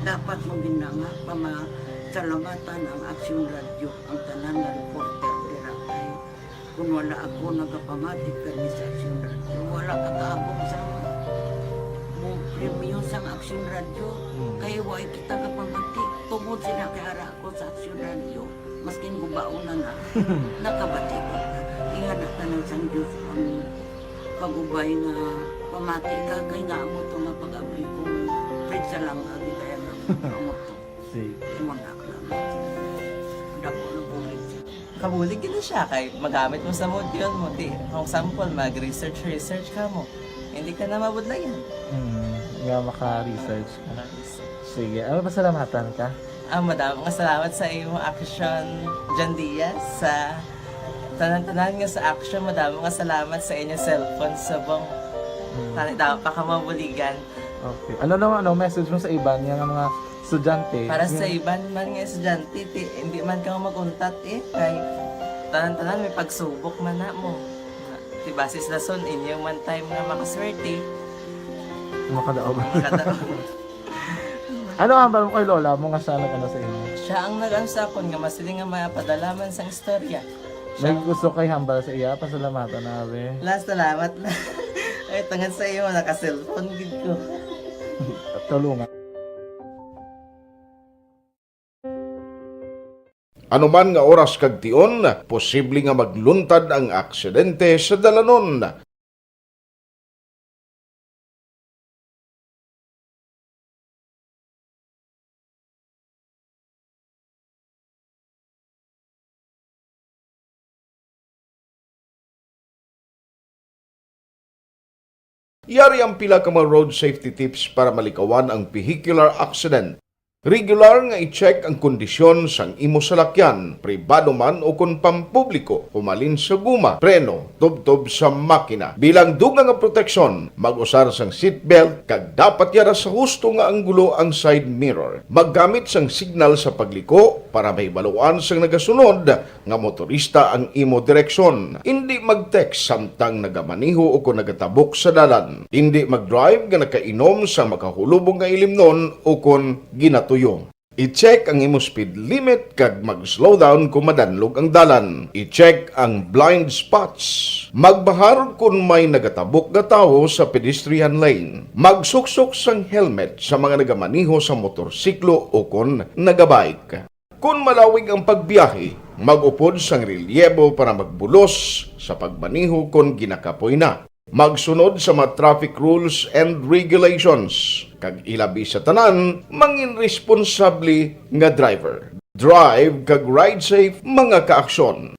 Dapat mo gid na nga pamasalamatan ang Aksyon Radio, ang tanan nga reporter dira kay kun wala ako nagapamati kani sa Aksyon Radio, wala ka kaabot sa mo premyo sang Aksyon Radio. Hmm. Kay wa kita gapamati. Tungod sila kay ara ako sa Aksyon Radio, maskin gubaon na na, nakabati ko. Ingana tanan sang Diyos ang pag-ubay nga pamati ka, kay nga amo to nga pag-abli ko, Fred Salanga, gitayan na mo to. Sige. Imo na, dako na bulig siya. Kabulig gid na siya kay magamit mo sa module mo. Di, for example, mag-research, research ka mo. Hindi ka na mabudlayan. Hmm, nga maka-research ka. Maka-research. Sige, ano, pasalamatan ka? Ah, madamo nga salamat sa imo Action, John Diaz, sa tanan-tanan nga sa Action. Madamo nga salamat sa inyo cellphone subong. Hmm. Tani, dapat pa ka mabuligan. Okay. Ano naman, ano, message mo sa iban nga mga estudyante? Para sa iban man nga estudyante, ti, hindi man ka mag-untat eh. Kay tanan-tanan may pagsubok man na mo. Ti, basis rason, inyo man time nga makaswerte. Makadaog. Makadaog. Ano ang hambal mo kay lola mo nga siya nag-ano sa imo? Siya ang nag-ano sa akon nga masiling nga mapadala man sang istorya. May gusto kay hambal sa iya, pasalamatan na, abi. La, salamat na. Ay, tungod sa iyo, naka-cellphone gid ko. Tulungan. Anuman nga oras kag tion, posible nga magluntad ang aksidente sa dalanon. Yari ang pila ka mga road safety tips para malikawan ang vehicular accident. Regular nga i-check ang kondisyon sang imo salakyan, pribado man o kon pampubliko, humalin sa guma, preno, tubtob sa makina. Bilang dugang nga proteksyon, mag-usar sang seatbelt kag dapat yara sa husto nga anggulo ang side mirror. Maggamit sang signal sa pagliko para mahibaluan sang nagasunod nga motorista ang imo direksyon. Indi mag-text samtang nagamaneho o kon nagatabok sa dalan. Indi mag-drive nga nakainom sang makahulubong nga ilimnon o kon ginatuyo. I-check ang imo speed limit kag mag-slow down kon madanlog ang dalan. I-check ang blind spots. Magbahar kon may nagatabok nga tawo sa pedestrian lane. Magsuksok sang helmet sa mga nagamaneho sa motorsiklo o kon nagabike. Kon malawig ang pagbiyahe, mag-upod sang relyebo para magbulos sa pagmaneho kon ginakapoy na. Magsunod sa mga traffic rules and regulations, kag ilabi sa tanan, mangin responsable nga driver. Drive kag ride safe, mga kaaksyon.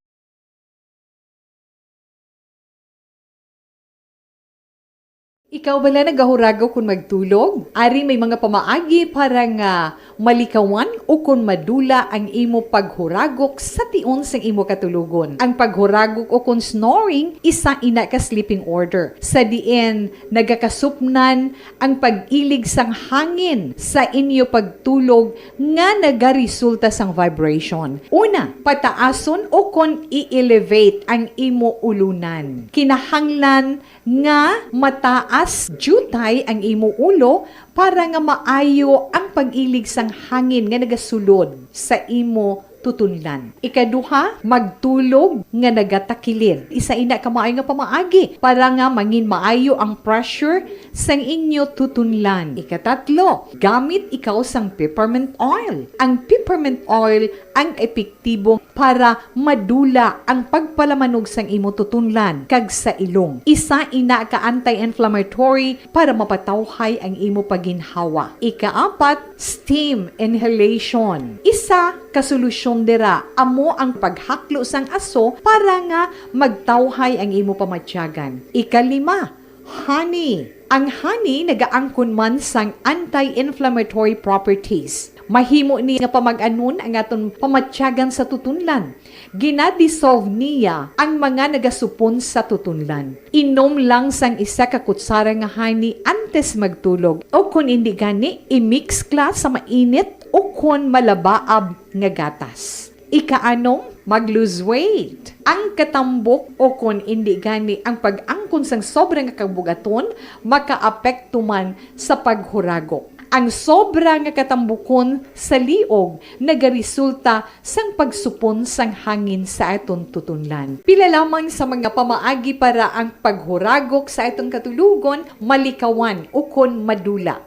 Ikaw bala nagahuragok kon magtulog? Ari may mga pamaagi para nga malikawan o kon madula ang imo paghuragok sa tion sang imo katulogon. Ang paghuragok o kon snoring, isa ina ka sleeping order, sa diin nagakasupnan ang pag-ilig sang hangin sa inyo pagtulog nga nagaresulta sang vibration. Una, pataason o kon i-elevate ang imo ulunan. Kinahanglan nga mataas diutay ang imo ulo para nga maayo ang pag-ilig sang hangin nga nagasulod sa imo tutunlan. Ikaduha, magtulog nga nagatakilid. Isa ina ka maayo nga pamaagi para nga mangin maayo ang pressure sang inyo tutunlan. Ikatatlo, gamit ikaw sang peppermint oil. Ang peppermint oil ang epektibo para madula ang pagpalamanog sang imo tutunlan kag sa ilong. Isa ina ka anti-inflammatory para mapatawhay ang imo paginhawa. Ikaapat, steam inhalation. Isa ka solusyon dira amo ang paghaklo sang aso para nga magtawhay ang imo pamatyagan. Ikalima, honey. Ang honey nagaangkon man sang anti-inflammatory properties. Mahimo ni nga pamag-anon ang aton pamatyagan sa tutunlan. Ginadissolve niya ang mga nagasupon sa tutunlan. Inom lang sang isa ka kutsara nga honey antes magtulog, o kon indi gani, i-mix kla sa mainit o kon malabaab nga gatas. Ikaanom, mag-lose weight. Ang katambok o kon indi gani ang pag-angkon sang sobra nga kabugaton makaapekto man sa paghuragok. Ang sobra nga katambukon sa liog nagaresulta sang pagsupon sang hangin sa aton tutunlan. Pila lamang sa mga pamaagi para ang paghuragok sa aton katulogon malikawan ukon madula.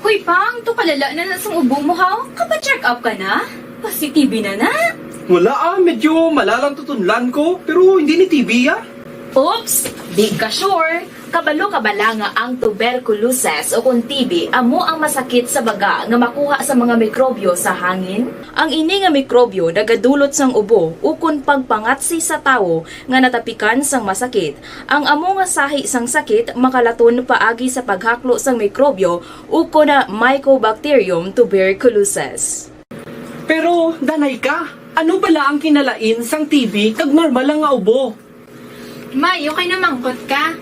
Hoy, Pang, to kalala na na sang ubo mo, ha? Kapa-check up ka na? Positive na na? Wala, ah, medyo malalang tutunlan ko, pero hindi ni T B, ah. Oops! Di ka sure? Kabalo ka bala nga ang tuberculosis o kon T B amo ang masakit sa baga nga makuha sa mga mikrobyo sa hangin? Ang ini nga mikrobyo nagadulot sang ubo ukon pagpangatsi sa tawo nga natapikan sang masakit. Ang amo nga sahi sang sakit makalaton paagi sa paghaklo sang mikrobyo ukon Mycobacterium tuberculosis. Pero, danay ka, ano bala ang kinalain sang T B kag normal lang nga ubo? May, okay na mangkot ka.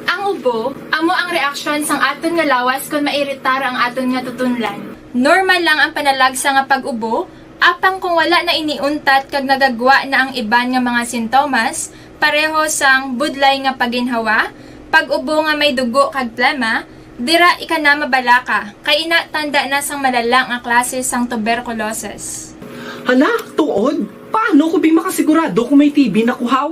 Ang ubo, amo ang reaksyon sang aton nga lawas kon mairitar ang aton nga tutunlan. Normal lang ang panalagsa nga pag-ubo, apang kung wala na ini untat kag nagagwa na ang iban nga mga sintomas, pareho sang budlay nga paginhawa, pag-ubo nga may dugo kag plema, dira ika na mabalaka, kay ina tanda na sang malala nga klase sang tuberculosis. Hala, tuod? Paano ko bi makasigurado kung may T B na ko, haw?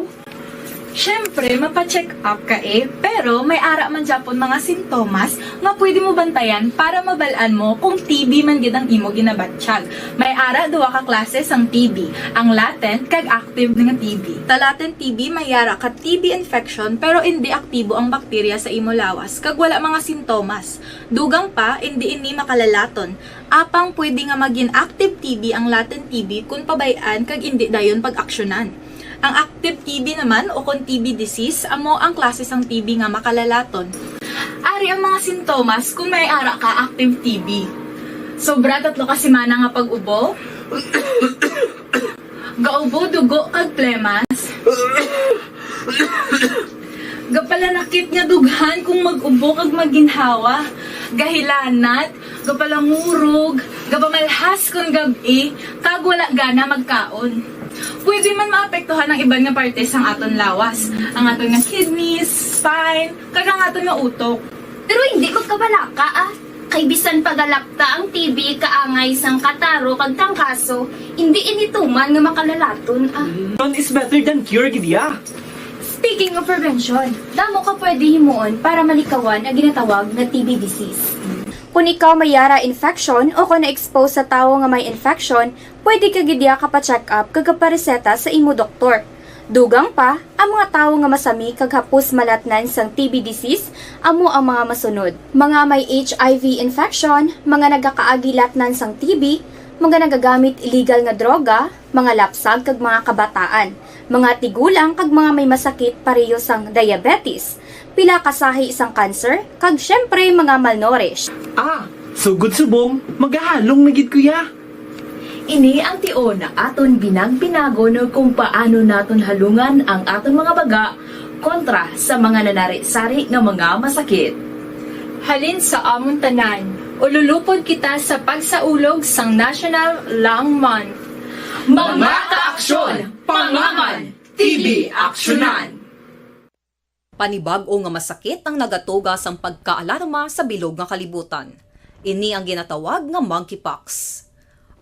Syempre, mapa-check up ka eh, pero may ara man gyapon mga sintomas nga pwede mo bantayan para mabal-an mo kung T B man gid ang imo ginabatyag. May ara duha ka klase sang T B, ang latent kag active nga T B. Sa latent T B, may ara ka T B infection pero indi aktibo ang bakterya sa imo lawas kag wala mga sintomas. Dugang pa, indi ini makalalaton. Apang pwede nga magin active T B ang latent T B kon pabay-an kag indi dayon pag-aksyonan. Ang active T B naman o kon T B disease amo ang klase sang T B nga makalalaton. Ari ang mga sintomas kon may ara ka active T B. Sobra tatlo ka semana nga pag-ubo, gaubo dugo kag plemas, gapalanakit nga dughan kung mag-ubo kag maginhawa, gahilanat, gapalangurog, gapamalhas kon gab-i, kag wala gana magkaon. Pwede man maapektuhan ang iban nga parte sang aton lawas, ang aton nga kidneys, spine, kag ang aton nga utok. Pero hindi magkabalaka, ah. Kay bisan pagalapta ang T B kaangay sang kataro kag trangkaso, hindi ini tuman nga makalalaton, ah. Prevention is better than cure, gid ya. Speaking of prevention, damo ka pwede himuon para malikawan ang ginatawag na T B disease. Kung ikaw may yara infection o kung na-expose sa tawo nga may infection, pwede ka gid ya kapa-check up kag kapareseta sa imo doktor. Dugang pa, ang mga tawo nga masami kag hapos malatnan sang T B disease amo ang mga masunod: mga may H I V infection, mga nagakaagi latnan sang T B, mga nagagamit illegal nga droga, mga lapsag kag mga kabataan, mga tigulang kag mga may masakit pareho sang diabetes, pila ka sahi sang cancer, kag syempre mga malnourished. Ah, sugod subong, magahalong na gid ko ya. Ini ang tion nga aton binag-binagon kung paano naton halungan ang aton mga baga kontra sa mga nanari-sari nga mga masakit. Halin sa amon tanan, ululupod kita sa pagsaulog sang National Lung Month. Mga kaaksyon, pangaman, T B aksyonan! Panibag-o nga masakit ang nagatuga sang pagkaalarma sa bilog nga kalibutan. Ini ang ginatawag nga monkeypox.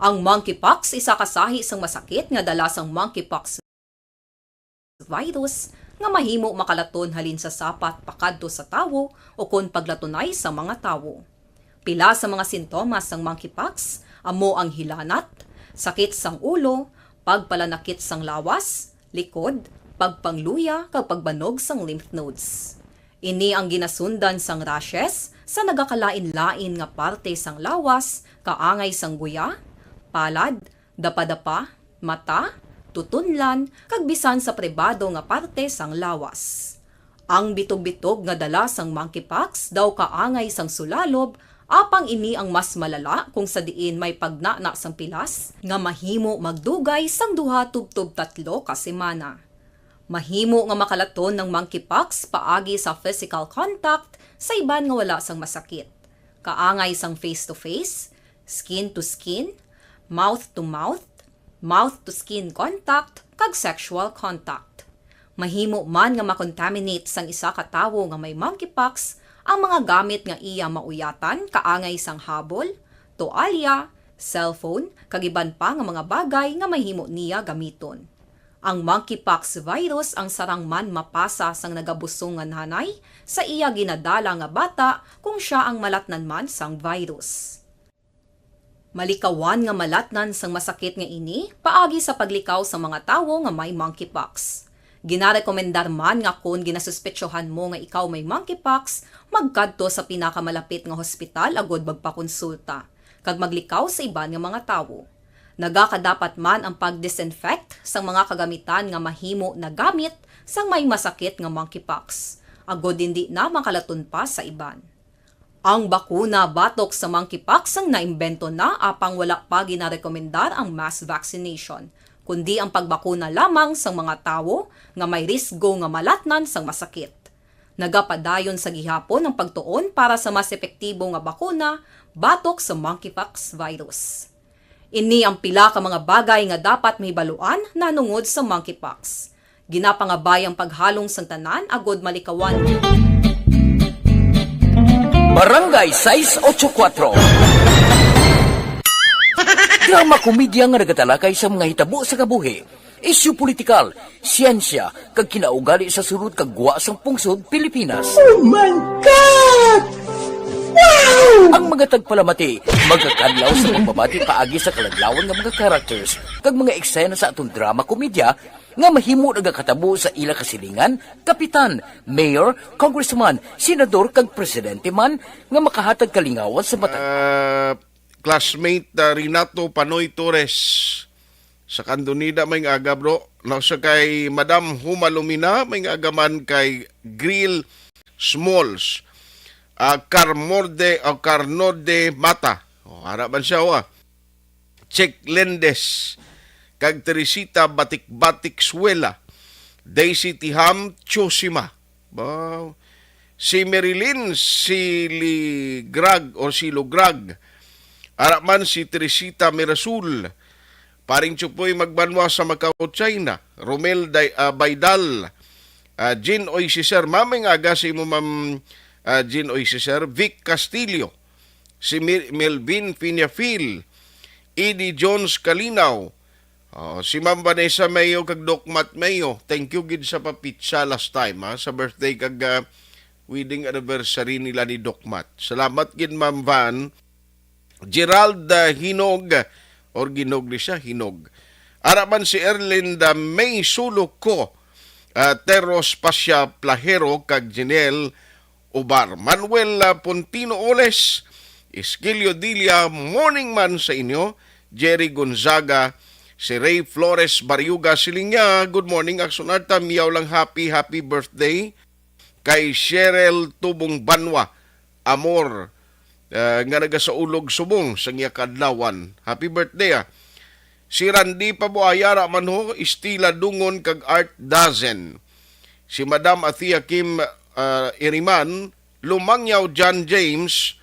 Ang monkeypox isa ka sahi sang masakit nga dala sang monkeypox virus nga mahimo makalaton halin sa sapat pakadto sa tawo ukon paglatunay sa mga tawo. Pila sa mga sintomas sang monkeypox amo ang hilanat, sakit sang ulo, pagpalanakit sang lawas, likod, pagpangluya, kag pagbanog sang lymph nodes. Ini ang ginasundan sang rashes sa nagakalain-lain nga parte sang lawas, kaangay sang guya, palad, dapadapa, mata, tutunlan, kag bisan sa pribado nga parte sang lawas. Ang bitog-bitog nga dala sang monkeypox daw kaangay sang sulalob, apang ini ang mas malala kung sa diin may pagnana sang pilas nga mahimo magdugay sang duha tubtob tatlo ka semana. Mahimo nga makalaton ang monkeypox paagi sa physical contact sa iban nga wala sang masakit, kaangay sang face-to-face, skin-to-skin, mouth-to-mouth, mouth-to-skin contact, kag sexual contact. Mahimo man nga makontaminate sang isa ka tawo nga may monkeypox ang mga gamit nga iya mauyatan, kaangay sang habol, toalya, cellphone, kag iban pa nga mga bagay nga mahimo niya gamiton. Ang monkeypox virus ang sarang man mapasa sang nagabusong nga nanay sa iya ginadala nga bata kung sia ang malatnan man sang virus. Malikawan nga malatnan sang masakit nga ini paagi sa paglikaw sa mga tawo nga may monkeypox. Ginarekomendar man nga kon ginasuspetsohan mo nga ikaw may monkeypox, magkadto sa pinakamalapit nga hospital agud magpakonsulta kag maglikaw sa iban nga mga tawo. Nagakadapat man ang pag-disinfect sang mga kagamitan nga mahimo nagamit sang may masakit nga monkeypox, agud indi na makalaton pa sa iban. Ang bakuna batok sa monkeypox ang naimbento na, apang wala pa ginarekomendar ang mass vaccination, kundi ang pagbakuna lamang sang mga tawo nga may risgo nga malatnan sang masakit. Nagapadayon sa gihapon ang pagtuon para sa mas epektibo nga bakuna batok sa monkeypox virus. Ini ang pila ka mga bagay nga dapat mahibaluan nahanungod sa monkeypox. Ginapangabay ang paghalong sang tanan agud malikawan. Barangay sais ocho kuwatro. Drama komedya nga nagatalakay sa mga hitabo sa kabuhi. Isyu politikal, siyensya, kag kinaugali sa sulod kag gwa sang pungsod Pilipinas. Oh my God! Wow! Ang mga tagpalamati magakadlaw sa pagbabati paagi sa kaladlawan nga mga characters kag mga eksena sa aton drama komedya nga mahimo nagakatabo sa ila kasilingan, kapitan, mayor, congressman, senador, kag presidente man nga makahatag kalingawan sa mata. Ah, classmate, ah, Renato Panoy Torres sa Candonida, may nga aga, bro. No, sa kay Madam Huma Lumina, may nga aga man kay Grill Smalls. Ah, Carmorde o Carnode Mata. O, ara man siya, wa. Chick Lendes, kag Teresita Batik-Batik Suela, Daisy Tiham Chosima. Wow. Si Marilyn Siligrag o Silugrag. Ara man si Teresita Mirasul. Paring Chupoy Magbanwa sa Macau, China. Romel Day-, ah, Baydal. Ah, Jean Oy Siser. Mamay nga aga sa imo, Ma'am, ah, Jean Oy Siser. Vic Castillo. Si Mil-, Melvin Piñafil, Eddie Jones Kalinaw, oh, si Ma'am Vanessa Mayo kag Doc Matt Mayo. Thank you gid sa papitsa last time, ha, sa birthday kag, ah, wedding anniversary nila ni Doc Matt. Salamat gid, Ma'am Van. Gerald, ah, Hinog, or Ginog ni siya, Hinog. Ara man si Erlinda May Suluko, ah, Teros Pasya Plahero, kag Janelle Ubar. Manuel, ah, Pontino Oles, Esquilio Dilia, morning man sa inyo. Jerry Gonzaga, si Ray Flores Bariuga, siling niya, "Good morning, Action Arta, miyaw lang happy, happy birthday kay Cheryl Tubong Banwa, amor, ah, nga nagasaulog subong sa iya kaadlawan. Happy birthday, ah." Si Randy Pabuaya, ara man ho, Estila Dungon, kag Art Dazen. Si Madam Athea Kim, ah, Iriman, Lumangyaw John James.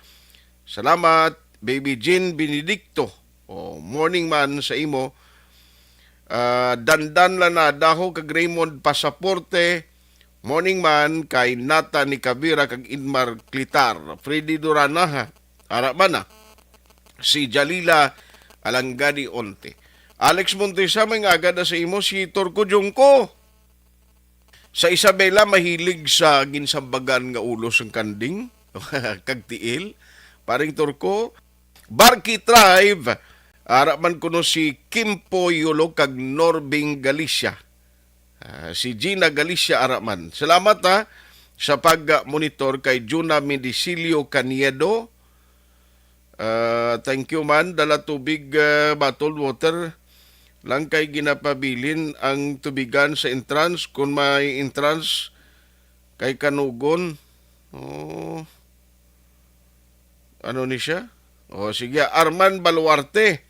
Salamat, Baby Jean Benedicto. Oh, morning man sa imo. Ah, Dandan Lanada ho kag Raymond Pasaporte. Morning man kay Nata ni Kabira kag Inmar Clitar. Freddy Durana, ha. Ara man na. Si Jalila Alangadi Onte. Alex Montesa, may nga agad na sa imo si Turco Junco. Sa Isabela, mahilig sa ginsambagan nga ulo sang kanding kag tiil. Paring Turco, Barky Tribe, ara man kuno si Kimpo Yulo kag Norbing Galicia. Ah, si Gina Galicia ara man. Salamat, ha, sa pag-monitor kay Juna Medicilio Caniedo. Ah, thank you man. Dala tubig, ah, bottled water lang kay ginapabilin ang tubigan sa entrance. Kung may entrance kay Kanugon. Oh. Ano ni siya? Oh, sige. Arman Baluarte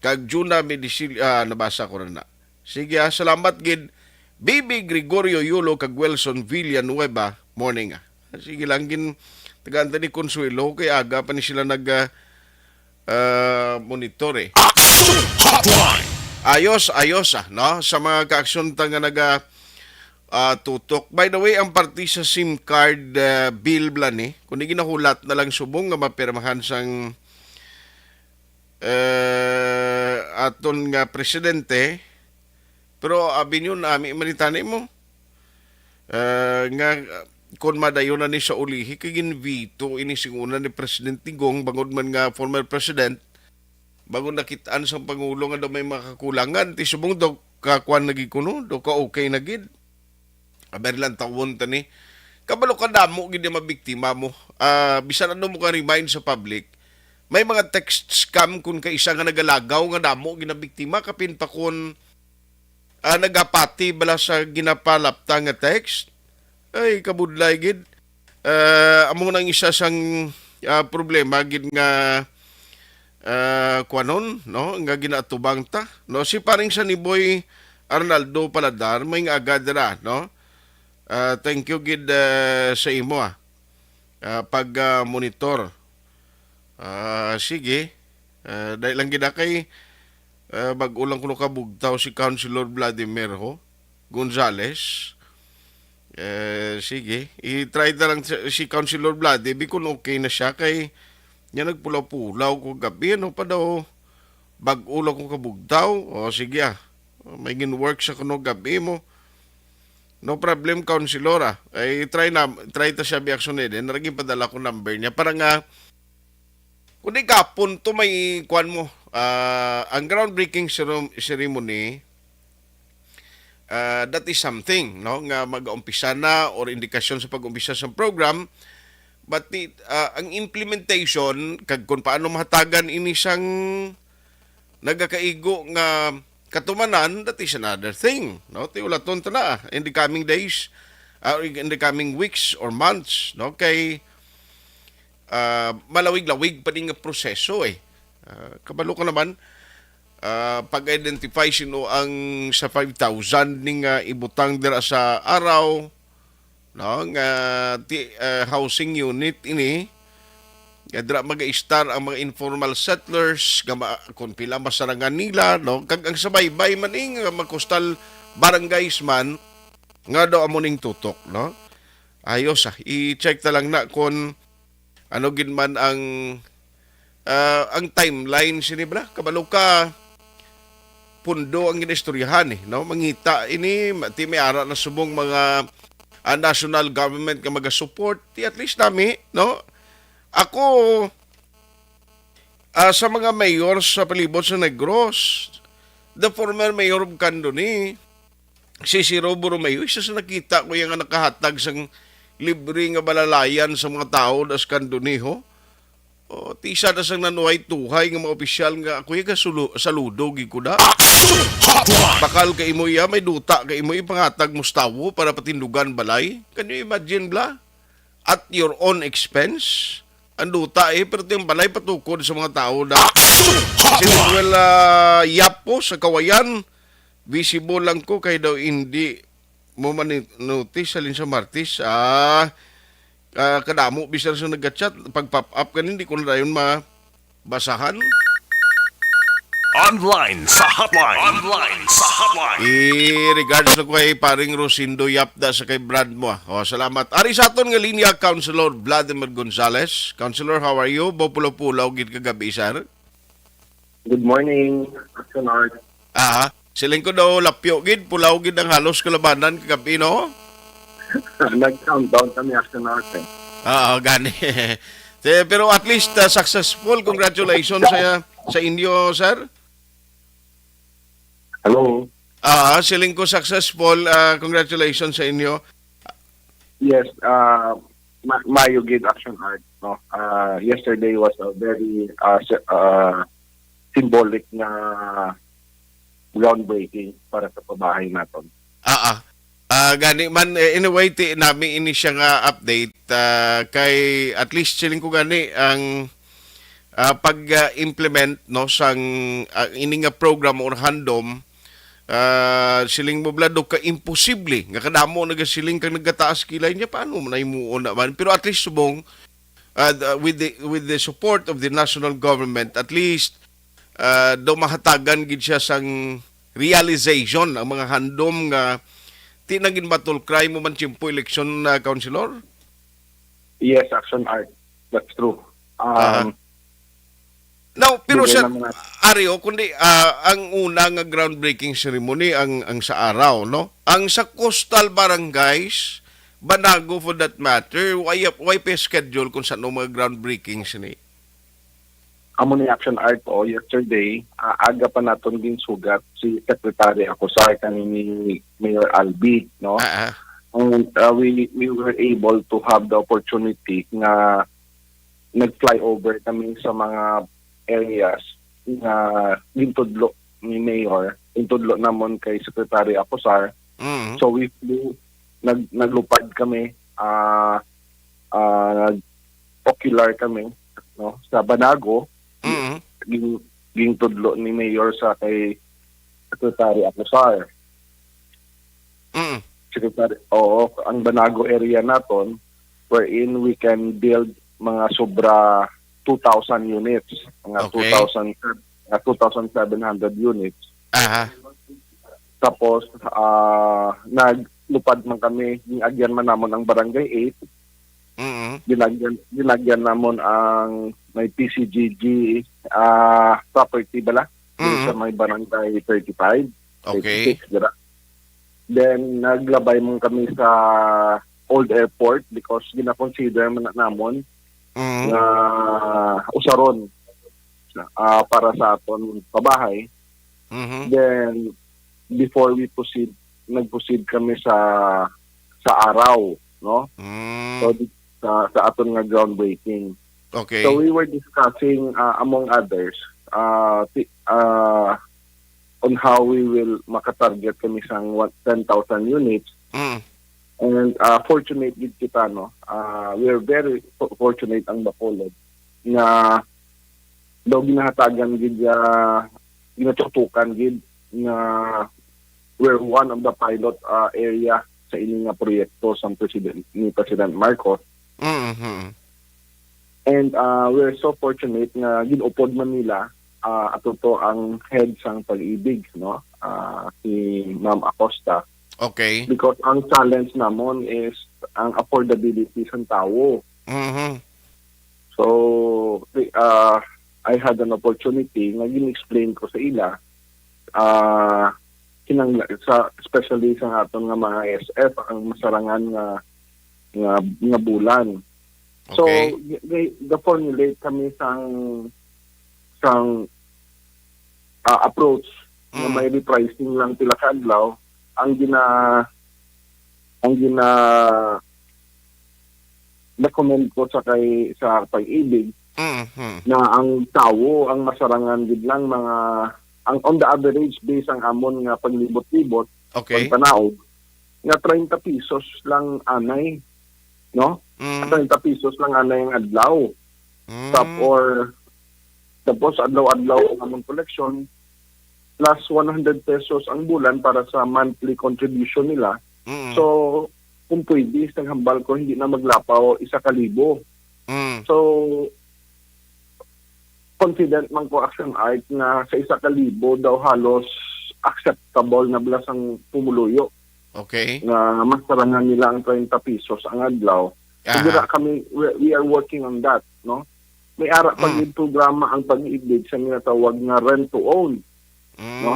kag Juna Medicil-, ah, nabasa ko na na. Sige, ah, salamat gid. Bibi Gregorio Yulo kag Wilson Villanueva, morning, ah. Sige lang, gin-, tagaan ta ni Consuelo, kay aga pa ni sila nag, ah, ah, monitor, eh. Action Hotline! Ayos, ayos, ah, no? Sa mga kaaksyon ta nga naga, ah, tutok. By the way, ang parte sa SIM card, ah, bill bala ni, kung di ginahulat na lang subong nga mapirmahan sang, eh, aton nga presidente, pero abi niyo, nami man ni tani mo, eh, nga, ah, kon madayon na ni sa ulihi, kay ginveto ini sing una ni President Digong, bangod man nga former president, bangod nakit-an sang Pangulo nga daw may mga kakulangan, ti subong daw kakuan na gid kuno, daw ka okay na gid. Aber lang tawon ta ni. Kabalo ka damo gid ang mabiktima mo. Ah, bisan ano mo ka remind sa public, may mga text scam kun kaisa nga nagalagaw nga damo ginabiktima, kapin pa kun, ah, nagapati bala sa ginapalapta nga text. Ay, kabudlay gid. Ah, amo nang isa sang, ah, problema gid nga, ah, kuanon, no, nga ginaatubang ta, no? Si paring Saniboy Arnaldo Paladar, may nga agad ra, no? Ah, thank you gid, ah, sa imo, ah, ah, pag, ah, monitor. Ah, sige. Ah, dahil lang gid kay, ah, bag-o lang kuno kabugtaw si Councilor Vladimir ho Gonzales. Eh, sige, i-try na lang si, si Councilor Vlade, bi kung okay na siya kay niya nagpulaw-pulaw ko gabi, ano pa daw, bag-o lang ko kabugtaw. O, sige, ah. May gin-work sa kuno gabi mo. No problem, Councilor, ah. Ay, try na, try ta siya bi action eh. Then, naging padala ko number niya. Para nga, kung di ka punto may kuwan mo, ah, ang groundbreaking cere-, ceremony, ah, that is something, no, nga mag-umpisa na or indikasyon sa pag-umpisa sa program. But the, ah, ang implementation, kag kung paano mahatagan ini sang nagakaigo nga katumanan, that is another thing, no? Ti ulaton ta na in the coming days, ah, in the coming weeks or months, no? Kay, ah, malawig-lawig pa din nga proseso, eh. Ah, kabalo ka naman, ah, pag-identify sino ang sa five thousand ni nga ibutang dira sa araw, no, nga ti-, ah, housing unit ini, nga dira mag-istar ang mga informal settlers, nga ma-, kung pila masarangan nila, no, kag ang sabaybay man ni nga magkustal barangays man, nga daw amo ning tutok, no. Ayos, ah, i-check ta lang na kung ano gid man ang, ah, ang timeline sini bala. Kabalo ka, pundo ang ginaistoryahan, eh, no? Mangita ini, ma-, ti may ara na subong mga, ah, national government nga maga-support. Ti at least nami, no? Ako, ah, sa mga mayor sa palibot sa Negros, the former mayor of Candoni, si Siro Borromeo, isa sa nakita ko yang nakahatag sang libre nga balalayan sa mga tawo das Candoni, ho. O, tisa na sang nanuhay-tuhay nga mga opisyal nga ako yung kasulu-, saludo, gid ko na. Action Hotline! Bakal ka imo iya, may duta ka imo ipangatag mo sa tawo para patindugan balay. Can you imagine, bla? At your own expense? Ang duta, eh, pero yung balay patukod sa mga tawo na. Action Hotline! Si Manuel, ah, Yapo sa Kawayan, visible lang ko kay daw hindi mo man notice halin sa Martes. Ah, ah, kadamo bisan sa nagchat, pag pop up ka, hindi ko na dayon mabasahan. Online sa hotline. Online sa hotline. I-regards na ko kay paring Rosindo Yapda sa kay Brad mo, ah. O, salamat. Ari sa aton nga linya, Councilor Vladimir Gonzales. Councilor, how are you? Bopulaw-pulaw gid kagabi, sir. Good morning, Action Art. Aha. Siling ko daw lapyo gid, pulaw gid ang halos kalabanan kagabi, no? Nag-countdown kami, Action Art, eh. Oo, gani. Te-, pero at least, uh, successful. Congratulations sa, sa inyo, sir. Hello. Ah, siling ko successful. Ah, congratulations sa inyo. Yes, uh, ma-, maayo gid, Action Art, no? Uh, yesterday was a very, uh, sy-, uh, symbolic nga groundbreaking para sa pabahay naton. Ah, ah. Ah, gani man, eh, anyway, ti nami ini siya nga update, ah, kay at least siling ko gani ang, ah, pag, ah, implement, no, sang, ah, ini nga program or handom, ah, siling mo bala, do ka imposible nga kadamo nagasiling kag nagataas kilay niya, paano man ay muon naman? Pero at least subong, ah, th-, with the, with the support of the national government, at least, ah, daw mahatagan gid siya sang realization ang mga handom nga ti naging battle cry mo man tiyempo eleksyon na, Councilor? Yes, Action Art. That's true. Um, Aha. Now, pero Dugay sa na mga Ario, kundi, ah, ang una nga groundbreaking ceremony ang, ang sa araw, no? Ang sa coastal barangays, Banago for that matter, why, why pa schedule kung sa mga groundbreaking sini? Amo ni Action Art, o, yesterday, ah, aga pa naton ginsugat si Secretary Acosar kani ni Mayor Albi, no? Ah, ah. And, ah, we, we were able to have the opportunity nga nag-flyover kami sa mga areas nga gintudlo ni Mayor, gintudlo namon kay Secretary Acosar. Mm. So we flew, nag-, naglupad kami, ah, ah, nag-ocular kami, no, sa Banago. Mm. Ging-, gintudlo ni Mayor sa kay Secretary Acosar. Mm. Secretary, oo, ang Banago area naton, wherein we can build mga sobra two thousand units, mga Okay. two thousand, mga two thousand seven hundred units. Aha. Tapos, ah, naglupad man kami, giagyan man namon ang Barangay eight. Mm. Ginagyan, ginagyan namon ang may P C G G, ah, property bala, dun Mm. sa may Barangay thirty-five. Okay. Thirty-six dira. Then naglabay man kami sa old airport because gina-consider man na namon Mm. nga usaron, ah, para sa aton pabahay. Mhm. Then before we proceed, nag-proceed kami sa sa Araw, no? Mm. So, di- sa, sa aton nga groundbreaking. Okay. So we were discussing, uh, among others, uh, ti- uh, on how we will makatarget kami sang one- ten thousand units. Mm. And, uh, fortunate gid kita, no? Uh, we are very fo- fortunate ang Bacolod nga daw ginahatagan gid, uh, ginatutukan gid nga we're one of the pilot, uh, area sa ini nga proyekto sang President, ni President Marcos. Mhm. And, uh, we're so fortunate nga gin-upod man nila, uh, ato to ang head sang Pag-ibig, no? Uh, si Ma'am Acosta. Okay. Because ang challenge namon is ang affordability sang tawo. Mhm. So, uh, I had an opportunity nga gin-explain ko sa ila, uh, kinang sa especially sa aton nga mga I S F ang masarangan nga nga, nga bulan. So, Okay. G- g- ga-formulate kami sang sang, ah, approach nga Mm. may repricing lang pila ka adlaw. Ang gina ang gina recommend ko sa kay sa Pag-ibig Mhm. na ang tawo ang masarangan gid lang mga ang on the average based ang amon nga paglibot-libot Okay. pagpanaog nga treinta pesos lang anay, no? Mm. Treinta pesos lang anay ang adlaw. Mm. Tap or tapos adlaw-adlaw ang among collection plus one hundred pesos ang bulan para sa monthly contribution nila. Mm. So, kung pwede, sa hambal ko, hindi na maglapaw isa ka libo. Mm. So, confident man ko, Action Art, nga sa isa ka libo daw halos acceptable na bala sang pumuluyo Okay. nga masarangan nila ang treinta pesos ang adlaw. So, Aha. dira kami, we, we are working on that, no? May ara pa Mm. gid programa ang Pag-ibig sa ginatawag nga rent to own, Mm. no?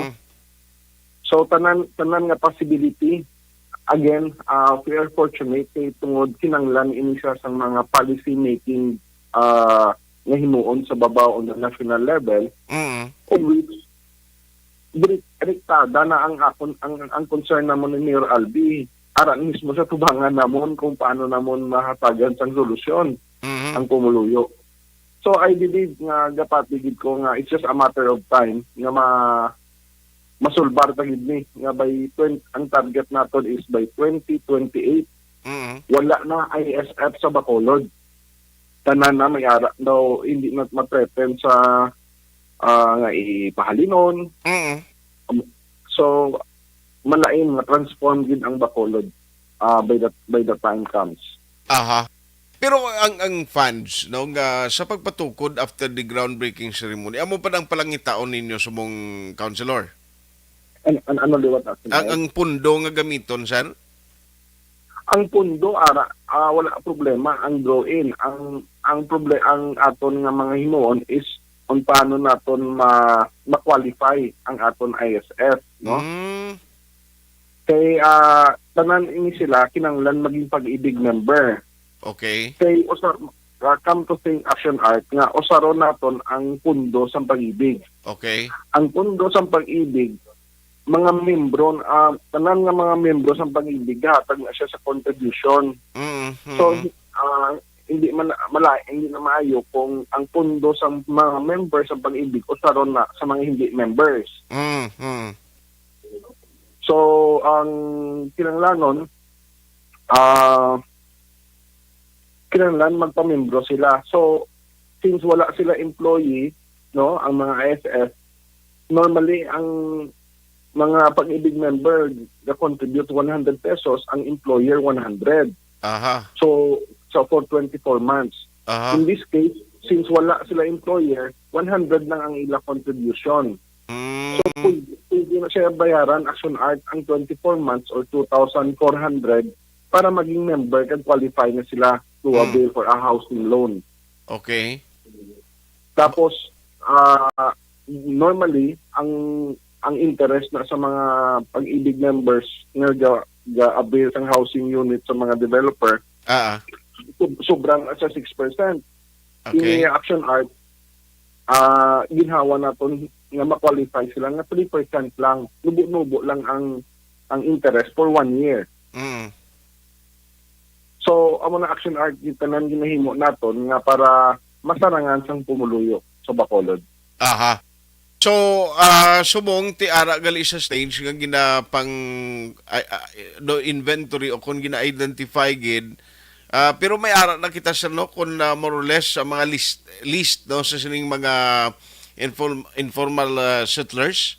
So, tanan tanan nga possibility, again, uh, we are fortunate kay tungod kinanglan ini siya sang mga policy making, uh, nga himuon sa babaw on the national level, Mm. of which direktada na ang akon ang, ang concern namon ni Mayor Albi. Ara mismo sa tubangan namon kung paano namon mahatagan sang solusyon Mhm. ang pumuluyo. So, I believe nga gapati gid ko nga it's just a matter of time nga ma masulbar ta gid ni nga by twenty, ang target naton is by twenty twenty-eight, Mm. wala na I S F sa Bacolod. Tanan na may ara daw, hindi na matreten sa, ah, nga ipahalinon. Mm. Um, so, malain nga transform gid ang Bacolod, ah, by the, by the time comes. Aha. Pero ang, ang funds, no, nga sa pagpatukod after the groundbreaking ceremony, amo pa ang palangitaon ninyo sa mong councilor? An-, an-, ano liwat, Action Ang, Art? Ang pundo nga gamiton, sir? Ang pundo, ara, ah, wala problema ang draw-in. Ang, ang proble-, ang aton nga mga himuon is kung paano naton ma-, ma-qualify ang aton I S F, no? Mm. Kay, ah, tanan ini sila kinahanglan maging Pag-ibig member. Okay. Kay usa, ah, come to think, Action Art, nga usaron naton ang pundo sang Pag-ibig. Okay. Ang pundo sang Pag-ibig, mga membro, ah, tanan nga mga membro sang Pag-ibig, gahatag na siya sa contribution. Mm, So, mm. ah, hindi man mala-, hindi na maayo kung ang pundo sang mga members sang Pag-ibig usaron na sa mga hindi members. Mm, mm. So, ang kinahanglanon, ah, kinahanglan magpamembro sila. So, since wala sila employee, no, ang mga I S F, normally, ang mga Pag-ibig member ga-contribute one hundred pesos, ang employer one hundred. Aha. So, so for twenty-four months. Aha. In this case, since wala sila employer, one hundred lang ang ila contribution. Mm. So, pwede, pwede na siya bayaran, Action Art, ang twenty-four months or two thousand four hundred para maging member kag qualify na sila to Mm. avail for a housing loan. Okay. Tapos, ah, normally, ang ang interest na sa mga Pag-ibig members nga ga, ga-avail sang housing unit sa mga developer, Ah, ah. Sob-, sobra na sa six percent. Okay. Ini Action Art, ah, ginhawa naton nga ma-qualify sila nga three percent lang, nubo-nubo lang ang, ang interest for one year. Mm. So, amo na Action Art, yung tanan ginahimo naton nga para masarangan sang pumuluyo sa Bacolod. Aha. So, ah, subong ti ara gali sa stage nga ginapang, ay, ah, do inventory o kung gina-identify gid, ah, pero may ara na kita sa, no, kung, ah, more or less sa mga list, list, no, sa sining mga inform-, informal, ah, settlers?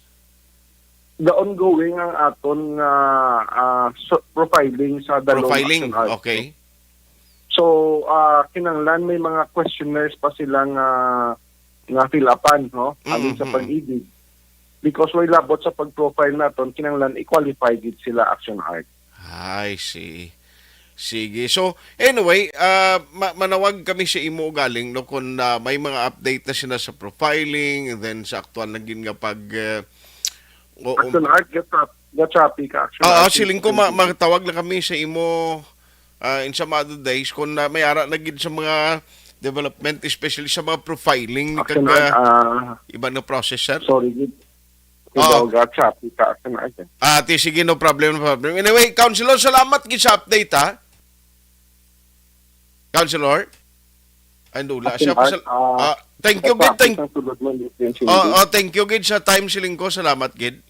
The ongoing ang aton nga, ah, so-, profiling sa dalom Profiling, action art. Okay. So, ah, kinahanglan may mga questionnaires pa sila nga, nga fill upan, no? Mm, Amin sa mm. Pag-ibig. Because way labot sa pag-profile naton, kinahanglan i-qualify gid sila action art. I see. Sige. So, anyway, ah, ma-, manawag kami sa imo galing, no, kung, ah, may mga update na sila sa profiling, and then sa aktual na gid nga pag, eh, o, um, Action art, ga-trap-, ga-choppy ka, action Oo, art, siling ko, ma-, action art. Magtawag na kami sa imo, ah, in some other days kung, ah, may ara na gid sa mga development, especially sa mga profiling ni Action kag, art, ah, ah, iba nga process, sir. Sorry gid. Oo. Ikaw ga-choppy ka, action art, eh. Ah, ti, sige, no problem, no problem. Anyway, Councilor, salamat gid sa update, ha? Councilor? Ay, wala siya. Action art, Pasal-, ah, ah, thank you, gid. Thank, ang sulod mo, Mister Cindy. Oh, oh, thank you, gid, sa time, siling ko. Salamat, gid.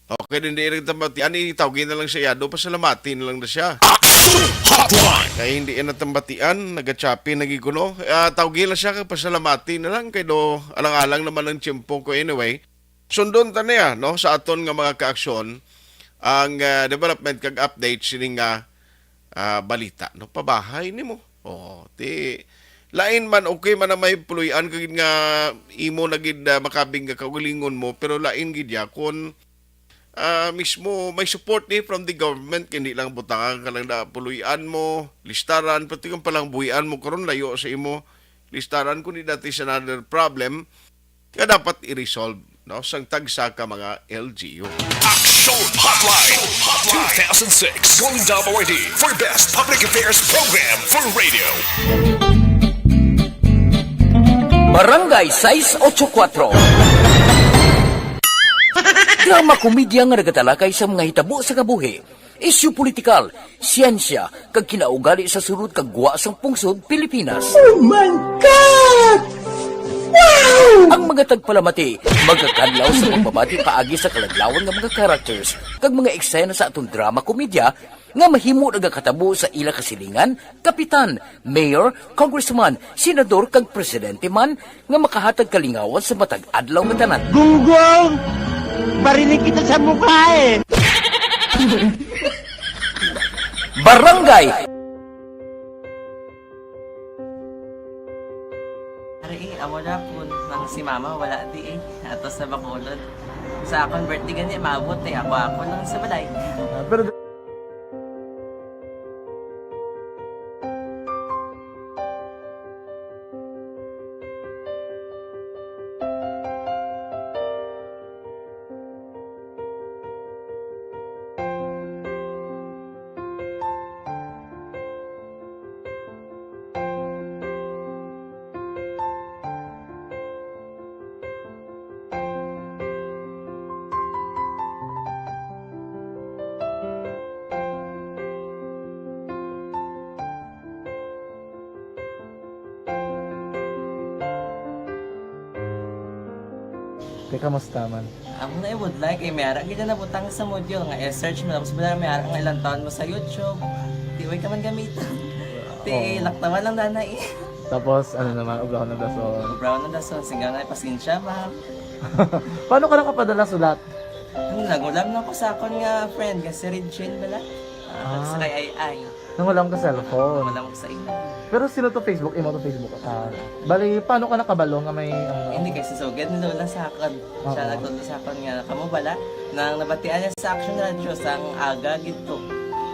Okay, hindi rin tambati. Ani, tawagin na lang siya. Do, pasalamati na lang na siya. Action Hotline! Kaya hindi yan natambatian. Nagachapi, nagikuno. Ah, tawagin lang siya, pasalamati na lang. Kaya do, alang-alang naman ang tiyempo ko anyway. Sundon ta niya, no, sa aton nga mga kaaksyon, ang, ah, development kag update sini nga, ah, balita, no, pabahay nimo. Oh, ti, lain man, okay man na may puloy-an ka gid nga imo na gid, ah, makabig nga kaugalingon mo, pero lain gid ya kung, ah, mismo may support ni from the government, kay hindi lang butangan ka lang na puloy-an mo, listaran, pati kung palangbuy-an mo karon layo sa imo listaran, kundi that is another problem nga dapat i-resolve, no, sang tagsa ka mga L G U. Action Hotline two thousand six Golden Dove Awardee for Best Public Affairs Program for Radio. Barangay sais ocho kuatro. Drama komedya nga nagatalakay sa mga hitabo sa kabuhi, isyu politikal, siyensya, kag kinaugali sa sulod kag gwa sang pungsod Pilipinas. Oh my God! Wow! Ang mga tagpalamati magakadlaw sa pagbabati paagi sa kaladlawan nga mga characters kag mga eksena sa aton drama komedya nga mahimo nagakatabo sa ila kasilingan, kapitan, mayor, congressman, senador, kag presidente man nga makahatag kalingawan sa matag adlaw nga tanan. Gunggong! Barinig kita sa mukha eh! Barangay! Ari, eh, amo na po nang si Mama wala di eh. Ato sa Bacolod. Sa akon birthday gani, maabot eh. Ako, ako lang sa balay. Ah, pero Te, kamusta man? Amo na, I would like, eh, may ara gid na nabutang sa module nga i-search mo, tapos wala, may ara nga ilang taon mo sa YouTube. Di, way ka man gamiton. Ti, Oo. Laktawan lang, dana, eh. Tapos, ano naman, ubrahon ng dason. Ubrahon ng dason, singga nga, pasensya, ma'am. Paano ka nakapadala sulat? Ano, nag-ulam na ko sa akon nga friend, nga si Regine bala. Ah, Ah. Sa kay Ay Ay. Nangulam ka cellphone. Wala mo sa imo. Pero sino to Facebook? Imo to Facebook? Ah, bali, paano ka nakabalo nga may, ano? Hindi, kay si Sugad ni Lola sa akon. Siya Oo. nagtudlo sa akon nga, kamo bala, nang nabatian niya sa Action Radio, sang aga gid to.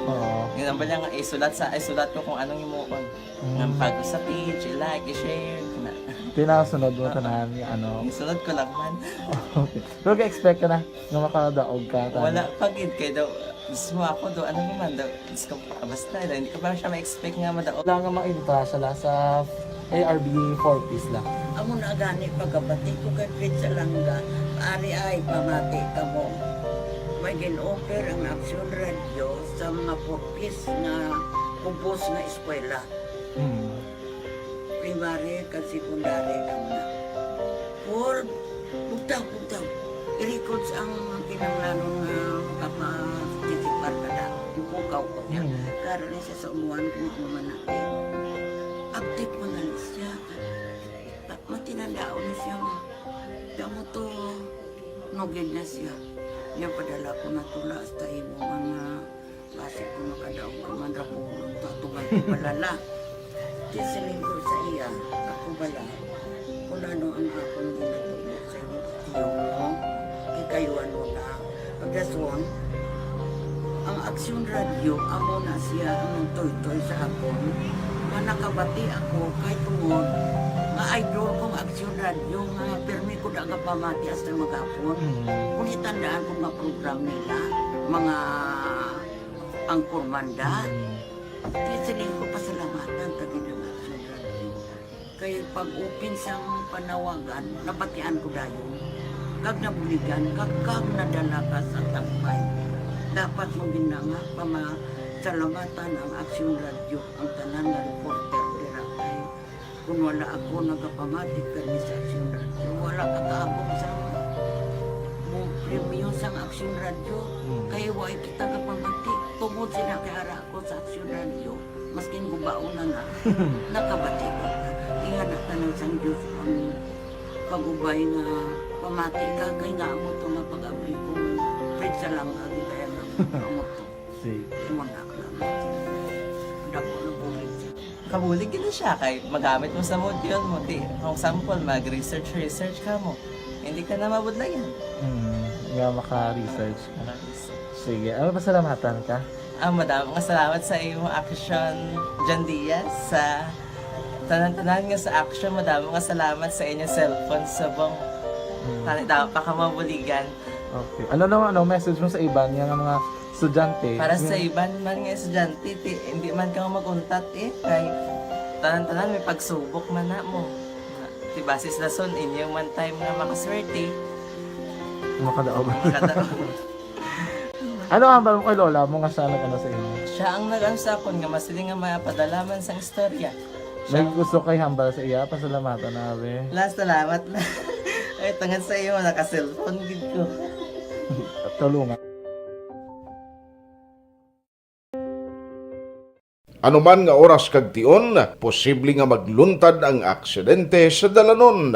Oo. Yun ang bala nga, isulat sa, isulat ko kung anong himuon. Mm. Nga pag sa page, i-like, i-share, na. Tinasunod mo tanan nga ano. Ang sunod ko lang man. Okay. Pero ga-expect ka na nga makadaog ka, tama? Wala pa gid kay daw, mismo ako daw, ano naman daw, Diyos ko, ah, basta, hindi ko pa siya ma-expect nga madaog. Wala nga makita sila sa A R B four Ps lang. Amo na gani pagkabati ko kay Fritz Alanga, ari ay pamati kamo. May gin-offer ang Aksyon Radio sa mga four Ps nga kubos nga eskwela. Hmm. Primary kag secondary lang na. Paul, bugtaw, bugtaw. I-records ang kinahanglanon nga makaparticipar ka na. Yung pukaw ko niya. Hmm. Karon ni siya sa umuan kung ano man na. Update mo na lang siya. Ta-, matinandaon na siya nga. Damo to, nugid na siya. Niya padala ko na tula hasta imo mga basi ko makadaog ka man ra ko, tatuman ko balala. Di siling ko sa iya, ako bala, kung ano ang akong ginatubo sa imo, tiyo mo, kay kayo ano na. Pagdason, ang Aksyon Radio, amo na siya ang nagtuytoy sa akon, nga nakabati ako kay tungod nga idol kong Aksyon Radio, nga pirmi ko da gapamati hasta maghapon. Mm. Kung itandaan ko nga program nila, mga angkor manda, Mm. di siling ko pasalamatan ta gid ang Aksyon Radio. Kay pag-open sang panawagan, nabatian ko dayon. Kag nabuligan, kag, kag nadala ka sa tampay. Dapat mo gid na nga pamasalamatan ang Aksyon Radio, ang tanan nga reporter dira kay kung wala ako nagapamati kani sa Aksyon Radio, wala ka kaabot sa mo premyo sang Aksyon Radio. Mm. Kay wa kita kapamati. Tungod sila kay ara ako sa Aksyon Radio, maskin gubaon na na, nakabati ko. Ingana tanan sang Diyos ang pag-ubay nga pamati ka, kay nga amo to nga pag-abli ko, Fred, sa lang agi kaya nga amo to. Sige. Imo na lang. Dako na bulig. Kabulig gid siya kay magamit mo sa module mo. Di, for example, mag-research, research ka mo. Hindi ka na mabudlayan. Hmm, nga maka-research ka. Maka-research. Sige, ano, pasalamatan ka? Ah, madamo nga salamat sa imo Aksyon, John Diaz, sa tanan-tanan nga sa Aksyon. Madamo nga salamat sa inyo cellphone subong. Hmm. Tani daw pa ka mabuligan. Okay. Ano naman, ano, message mo sa iban nga mga estudyante? Para sa iban man nga estudyante, ti, hindi man ka mag-untat eh. Kay tanan-tanan may pagsubok man na mo. Ti basis lason, inyo man time nga makaswerte. Makadaog. Makadaog. Ano ang hambal mo kay lola mo nga siya nag-ano sa imo? Siya ang nag-ano sa akon nga masiling nga mapadala man sang istorya. May gusto kay hambal sa iya, pasalamatan na, be. La, salamat na. Ay, tungod sa iyo, naka-cellphone gid ko. Tulungan. Anuman nga oras kag tion, posible nga magluntad ang aksidente sa dalanon.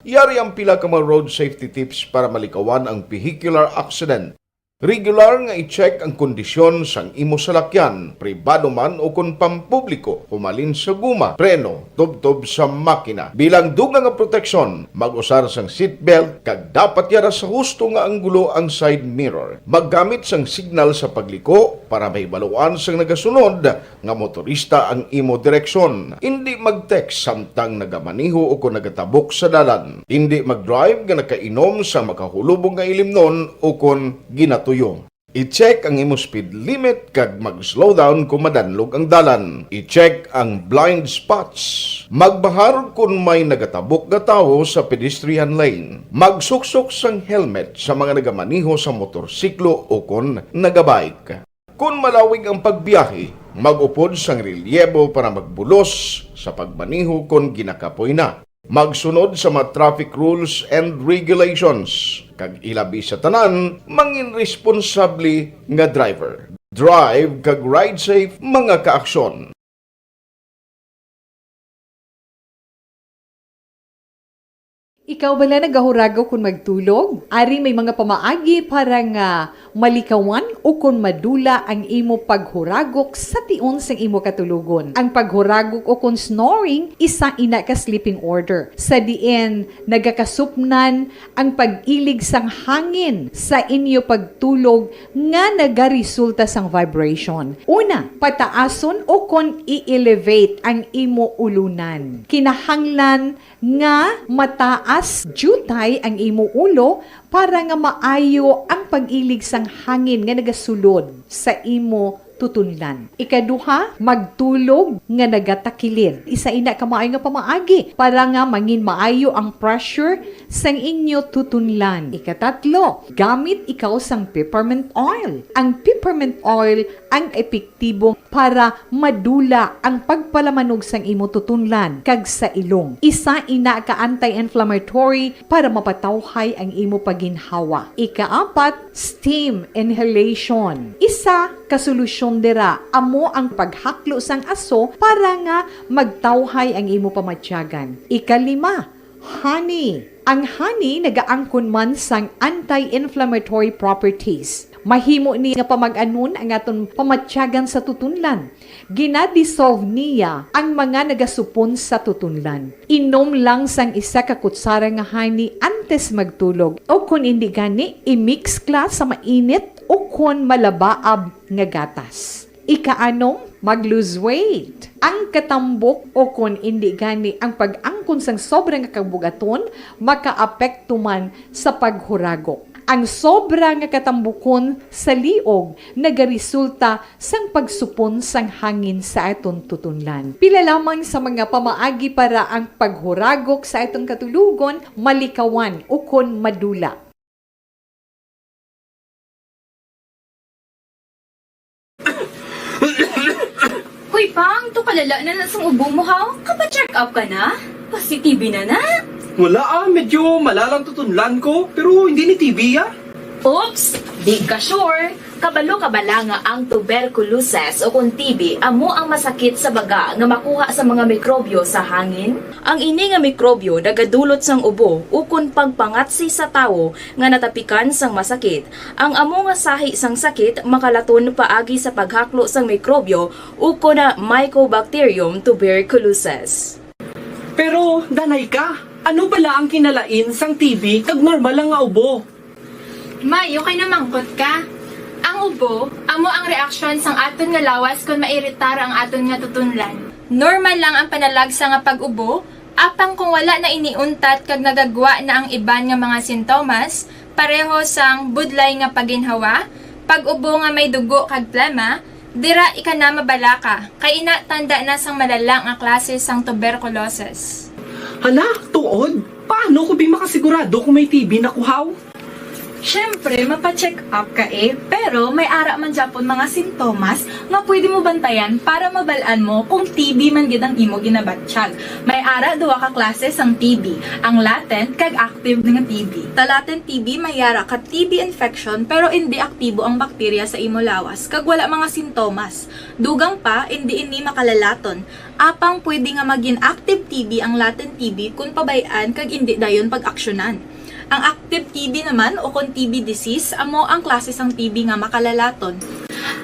Yari ang pila ka mga road safety tips para malikawan ang vehicular accident. Regular nga i-check ang kondisyon sang imo salakyan, pribado man o kon pampubliko, humalin sa guma, preno, tubtob sa makina. Bilang dugang nga proteksyon, mag-usar sang seatbelt kag dapat yara sa husto nga anggulo ang side mirror. Maggamit sang signal sa pagliko para mahibaluan sang nagasunod nga motorista ang imo direksyon. Indi mag-text samtang nagamaneho o kon nagatabok sa dalan. Indi mag-drive nga nakainom sa makahulubong nga ilimnon o kon ginatuyo. I-check ang imo speed limit kag mag-slow down kon madanlog ang dalan. I-check ang blind spots. Magbahar kon may nagatabok nga tawo sa pedestrian lane. Magsuksok sang helmet sa mga nagamaneho sa motorsiklo o kon nagabike. Kon malawig ang pagbiyahe, mag-upod sang relyebo para magbulos sa pagmaneho kon ginakapoy na. Magsunod sa mga traffic rules and regulations, kag ilabi sa tanan, mangin responsable nga driver. Drive kag ride safe, mga kaaksyon. Ikaw bala nagahuragok kon magtulog? Ari may mga pamaagi para nga malikawan o kon madula ang imo paghuragok sa tion sang imo katulogon. Ang paghuragok o kon snoring, isa ina ka sleeping order, sa diin nagakasupnan ang pag-ilig sang hangin sa inyo pagtulog nga nagaresulta sang vibration. Una, pataason o kon i-elevate ang imo ulunan. Kinahanglan nga mataas diutay ang imo ulo para nga maayo ang pag-ilig sang hangin nga nagasulod sa imo tutunlan. Ikaduha, magtulog nga nagatakilid. Isa ina ka maayo nga pamaagi para nga mangin maayo ang pressure sang inyo tutunlan. Ikatatlo, gamit ikaw sang peppermint oil. Ang peppermint oil ang epektibo para madula ang pagpalamanog sang imo tutunlan kag sa ilong. Isa ina ka anti-inflammatory para mapatawhay ang imo paginhawa. Ikaapat, steam inhalation. Isa ka solusyon dira amo ang paghaklo sang aso para nga magtawhay ang imo pamatyagan. Ikalima, honey. Ang honey nagaangkon man sang anti-inflammatory properties. Mahimo ni nga pamag-anon ang aton pamatyagan sa tutunlan. Gina-dissolve niya ang mga nagasupon sa tutunlan. Inom lang sang isa ka kutsara nga honey antes magtulog, o kon indi gani, i-mix kla sa mainit o kon malabaab nga gatas. Ikaanom, mag-lose weight. Ang katambok o kon indi gani ang pag-angkon sang sobra nga kabugaton makaapekto man sa paghuragok. Ang sobra nga katambukon sa liog nagaresulta sang pagsupon sang hangin sa aton tutunlan. Pila lamang sa mga pamaagi para ang paghuragok sa aton katulogon malikawan ukon madula. Hoy, Pang, to kalala na na sang ubo mo, ha? Kapa-check up ka na? Positibo na na? Wala, ah, medyo malalang tutunlan ko, pero hindi ni T B, ah. Oops! Di ka sure? Kabalo ka bala nga ang tuberculosis o kon T B amo ang masakit sa baga nga makuha sa mga mikrobyo sa hangin? Ang ini nga mikrobyo nagadulot sang ubo ukon pagpangatsi sa tawo nga natapikan sang masakit. Ang amo nga sahi sang sakit makalaton paagi sa paghaklo sang mikrobyo ukon na Mycobacterium tuberculosis. Pero, danay ka, ano bala ang kinalain sang T B kag normal lang nga ubo? May, okay na mangkot ka. Ang ubo, amo ang reaksyon sang aton nga lawas kon mairitar ang aton nga tutunlan. Normal lang ang panalagsa nga pag-ubo, apang kung wala na ini untat kag nagagwa na ang iban nga mga sintomas, pareho sang budlay nga paginhawa, pag-ubo nga may dugo kag plema, dira ika na mabalaka, kay ina tanda na sang malala nga klase sang tuberculosis. Hala, tuod? Paano ko bi makasigurado kung may T B na ko, haw? Siyempre, mapa-check up ka eh, pero may ara man gyapon mga sintomas nga pwede mo bantayan para mabal-an mo kung T B man gid ang imo ginabatyag. May ara duha ka klase sang T B, ang latent kag active nga T B. Sa latent T B, may ara ka T B infection pero indi aktibo ang bakterya sa imo lawas kag wala mga sintomas. Dugang pa, indi ini makalalaton. Apang pwede nga magin active T B ang latent T B kon pabay-an kag indi dayon pag-aksyonan. Ang active T B naman, o kon T B disease, amo ang klase sang T B nga makalalaton.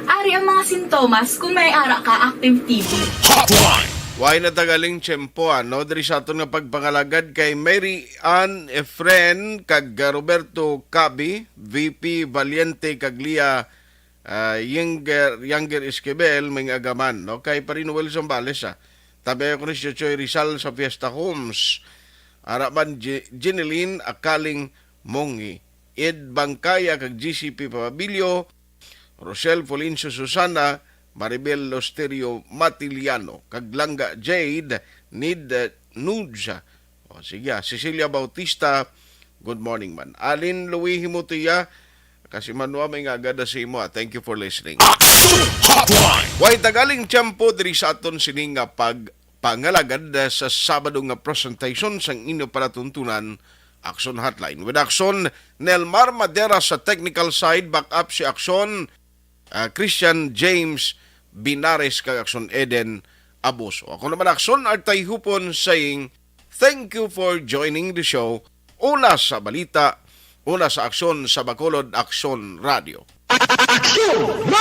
Ari ang mga sintomas kon may ara ka active T B. Hotline! Way na tagaling tiyempo, ano, diri sa aton nga pagpangalagad kay Mary Ann Efren kag Roberto Cabi, V P Valiente kag Lia, ah, Younger, Younger Esquivel, may agaman, no? Kay Parin Wilson Bales, ah. Tabi ko ni si Choy Rizal sa Fiesta Homes. Ara man, G-, Jeneline Akaling Mongi, Ed Bangkaya kag G C P Pabilio, Rochelle Fulencio Susana, Maribel Losterio Matiliano, kag Langga Jade, Nid, eh, Nudes. O, sige, ah. Cecilia Bautista, good morning man. Alin Louis Himutia, kasi manwa may nga agad sa imo, ah. Thank you for listening. Action Hotline! Way tagaling tiyempo diri sa aton sining nga pagpangalagad, ah, sa Sabado nga presentation sang inyo palatuntunan, Action Hotline. With Action, Nelmar Madera sa technical side, back up si Action, ah, Christian James Binares kag Action Eden Abuso. Ako naman, Action Artay Hupon, saying, thank you for joining the show. Una sa Balita, Una sa Aksyon sa Bacolod Aksyon Radio. Aksyon!